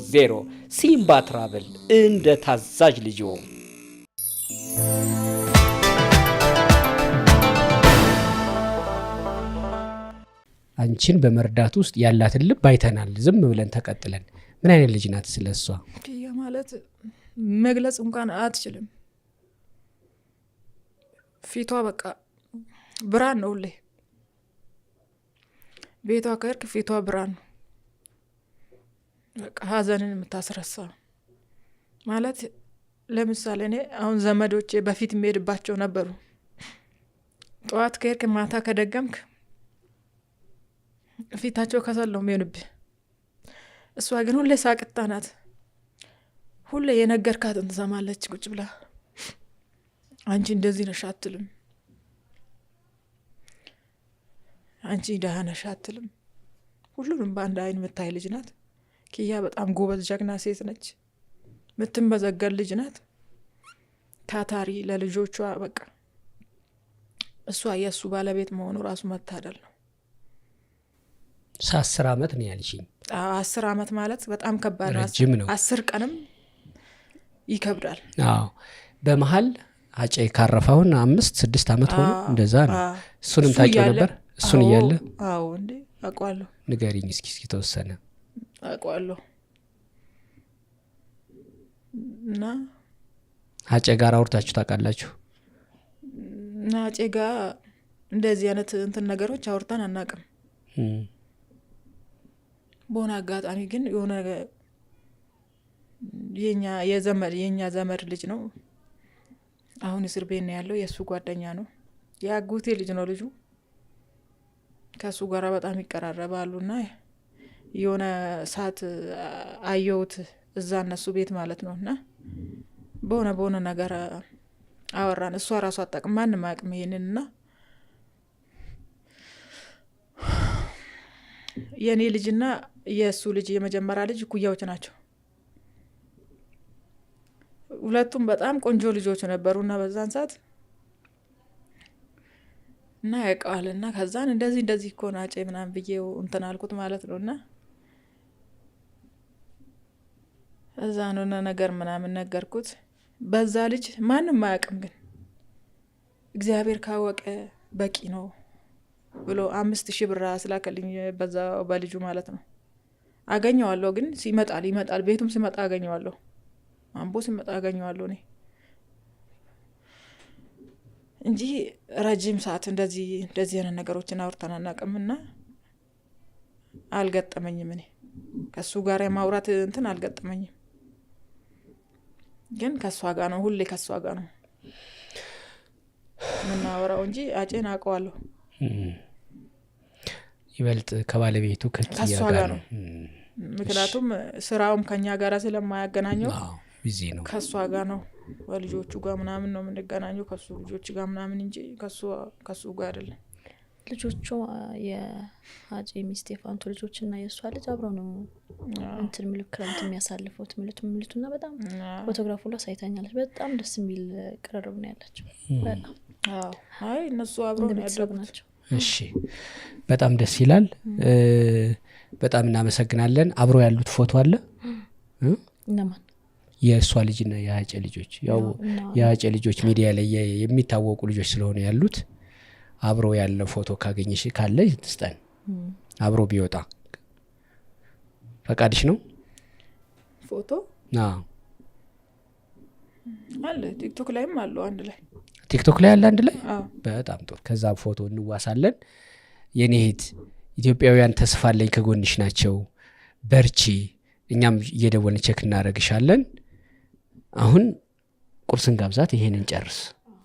00። ሲምባ ትራቭል እንደ ታዛዥ ልጅዎ። አንቺን በመርዳት ውስጥ ያላትን ልብ አይተናል። ዝም ብለን ተቀጥለን ምን አይነት ልጅ ናት? ስለ እሷ። ኪያ ማለት መግለጽ እንኳን አትችልም። ፊቷ በቃ ብርሃን ነው። ሁሌ ቤቷ ከሄድክ ፊቷ ብርሃን ነው። በቃ ሀዘንን የምታስረሳ ማለት ለምሳሌ እኔ አሁን ዘመዶቼ በፊት የሚሄድባቸው ነበሩ። ጠዋት ከሄድክ ማታ ከደገምክ ፊታቸው ከሰል ነው የሚሆንብህ። እሷ ግን ሁሌ ሳቅታ ናት። ሁሌ የነገርካትን ትሰማለች ቁጭ ብላ። አንቺ እንደዚህ ነሽ አትልም። አንቺ ደህና ነሽ አትልም። ሁሉንም በአንድ አይን የምታይ ልጅ ናት። ኪያ በጣም ጎበዝ ጀግና ሴት ነች። የምትመዘገን ልጅ ናት። ታታሪ ለልጆቿ በቃ እሷ የእሱ ባለቤት መሆኑ ራሱ መታደል ነው። 10 ዓመት ነው ያልሽኝ። 10 ዓመት ማለት በጣም ከባድ ነው። ረጅም ነው። 10 ቀንም ይከብዳል። አዎ በመሀል አጬ ካረፈውን 5 6 ዓመት ሆኖ እንደዛ ነው። እሱንም ታውቂው ነበር? እሱን እያለ? አዎ እንዴ አውቀዋለሁ። ንገሪኝ እስኪ ተወሰነ። አውቀዋለሁ። እና አጬ ጋር አውርታችሁ ታውቃላችሁ? እና አጬ ጋር እንደዚህ አይነት እንትን ነገሮች አውርተን አናውቅም። በሆነ አጋጣሚ ግን የሆነ የኛ ዘመድ ልጅ ነው። አሁን እስር ቤት ነው ያለው። የእሱ ጓደኛ ነው። የአጎቴ ልጅ ነው ልጁ። ከእሱ ጋር በጣም ይቀራረባሉና የሆነ ሰዓት አየሁት እዛ እነሱ ቤት ማለት ነው። እና በሆነ ነገር አወራን። እሷ ራሷ አታውቅም፣ ማንም አያውቅም ይሄንን። እና የኔ ልጅና የእሱ ልጅ የመጀመሪያ ልጅ እኩያዎች ናቸው። ሁለቱም በጣም ቆንጆ ልጆች ነበሩና በዛን ሰዓት እና ያውቀዋል። እና ከዛን እንደዚህ እንደዚህ እኮ ነው አጬ ምናምን ብዬው እንትን አልኩት ማለት ነው። እና እዛ ነው ነገር ምናምን ነገርኩት። በዛ ልጅ ማንም አያውቅም፣ ግን እግዚአብሔር ካወቀ በቂ ነው ብሎ 5000 ብር አስላከልኝ በዛ በልጁ ማለት ነው። አገኘዋለሁ ግን ሲመጣል ይመጣል፣ ቤቱም ሲመጣ አገኘዋለሁ፣ አምቦ ሲመጣ አገኘዋለሁ እኔ እንጂ ረጅም ሰዓት እንደዚህ እንደዚህ አይነት ነገሮችን አውርተን አናውቅምና አልገጠመኝም። እኔ ከሱ ጋር የማውራት እንትን አልገጠመኝም፣ ግን ከሷ ጋር ነው ሁሌ ከሷ ጋር ነው የምናወራው እንጂ አጬን አውቀዋለሁ። ይበልጥ ከባለቤቱ ከኪያ ጋር ነው። ምክንያቱም ስራውም ከኛ ጋር ስለማያገናኘው busy ነው። ከሷ ጋር ነው በልጆቹ ጋር ምናምን ነው የምንገናኘው፣ ከሱ ልጆች ጋር ምናምን እንጂ ከሱ ጋር አይደለም። ልጆቹ የአጬ ሚስት የፋንቱ ልጆች እና የሷ ልጅ አብረው ነው እንትን የሚሉ ክረምት የሚያሳልፉት ሚሉትና በጣም ፎቶግራፍ ሁሉ አሳይታኛለች። በጣም ደስ የሚል ቅርርብ ነው ያላቸው። በጣም አዎ፣ አይ እነሱ አብረው ነው ያደጉት ናቸው። እሺ፣ በጣም ደስ ይላል። በጣም እናመሰግናለን። አብሮ ያሉት ፎቶ አለ? እነማን? የእሷ ልጅና የአጬ ልጆች። ያው የአጬ ልጆች ሚዲያ ላይ የሚታወቁ ልጆች ስለሆኑ ያሉት አብሮ ያለው ፎቶ ካገኘሽ ካለ ትስጠን። አብሮ ቢወጣ ፈቃድሽ ነው? ፎቶ አዎ አለ፣ ቲክቶክ ላይም አለው አንድ ላይ። ቲክቶክ ላይ አለ አንድ ላይ? አዎ። በጣም ጥሩ። ከዛ ፎቶ እንዋሳለን። የኔ እህት ኢትዮጵያውያን ተስፋ አለኝ ከጎንሽ ናቸው። በርቺ። እኛም እየደወልን check እናደርግሻለን። አሁን ቁርስን ጋብዛት፣ ይሄንን ጨርስ፣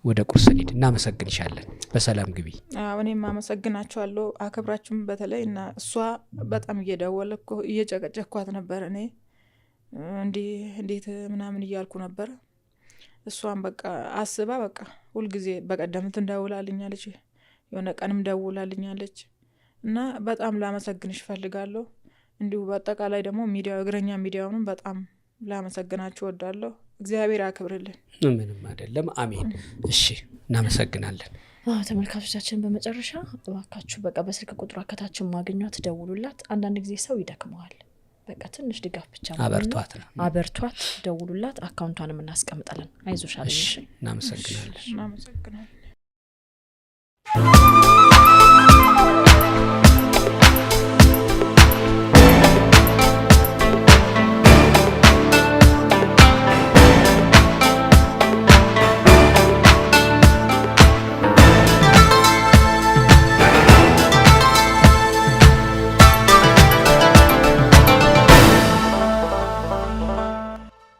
ወደ ቁርስ እንሂድ። እናመሰግንሻለን። በሰላም ግቢ። አዎ እኔም አመሰግናችኋለሁ። አክብራችሁም በተለይ እና እሷ በጣም እየደወለኩ እየጨቀጨኳት ነበር። እኔ እንዴት ምናምን እያልኩ ነበር። እሷም በቃ አስባ በቃ ሁልጊዜ በቀደምት ደውላልኛለች፣ የሆነ ቀንም ደውላልኛለች። እና በጣም ላመሰግንሽ እፈልጋለሁ። እንዲሁ በአጠቃላይ ደግሞ ሚዲያው እግረኛ ሚዲያውንም በጣም ላመሰግናችሁ እወዳለሁ። እግዚአብሔር ያክብርልን። ምንም አይደለም። አሜን። እሺ እናመሰግናለን። አዎ ተመልካቾቻችን በመጨረሻ እባካችሁ በቃ በስልክ ቁጥሯ ከታች ማግኟት፣ ደውሉላት። አንዳንድ ጊዜ ሰው ይደክመዋል። በቃ ትንሽ ድጋፍ ብቻ ነው። አበርቷት ነው። አበርቷት፣ ደውሉላት። አካውንቷንም እናስቀምጣለን። አይዞሽ አለኝ። እሺ እናመሰግናለን። እናመሰግናለን።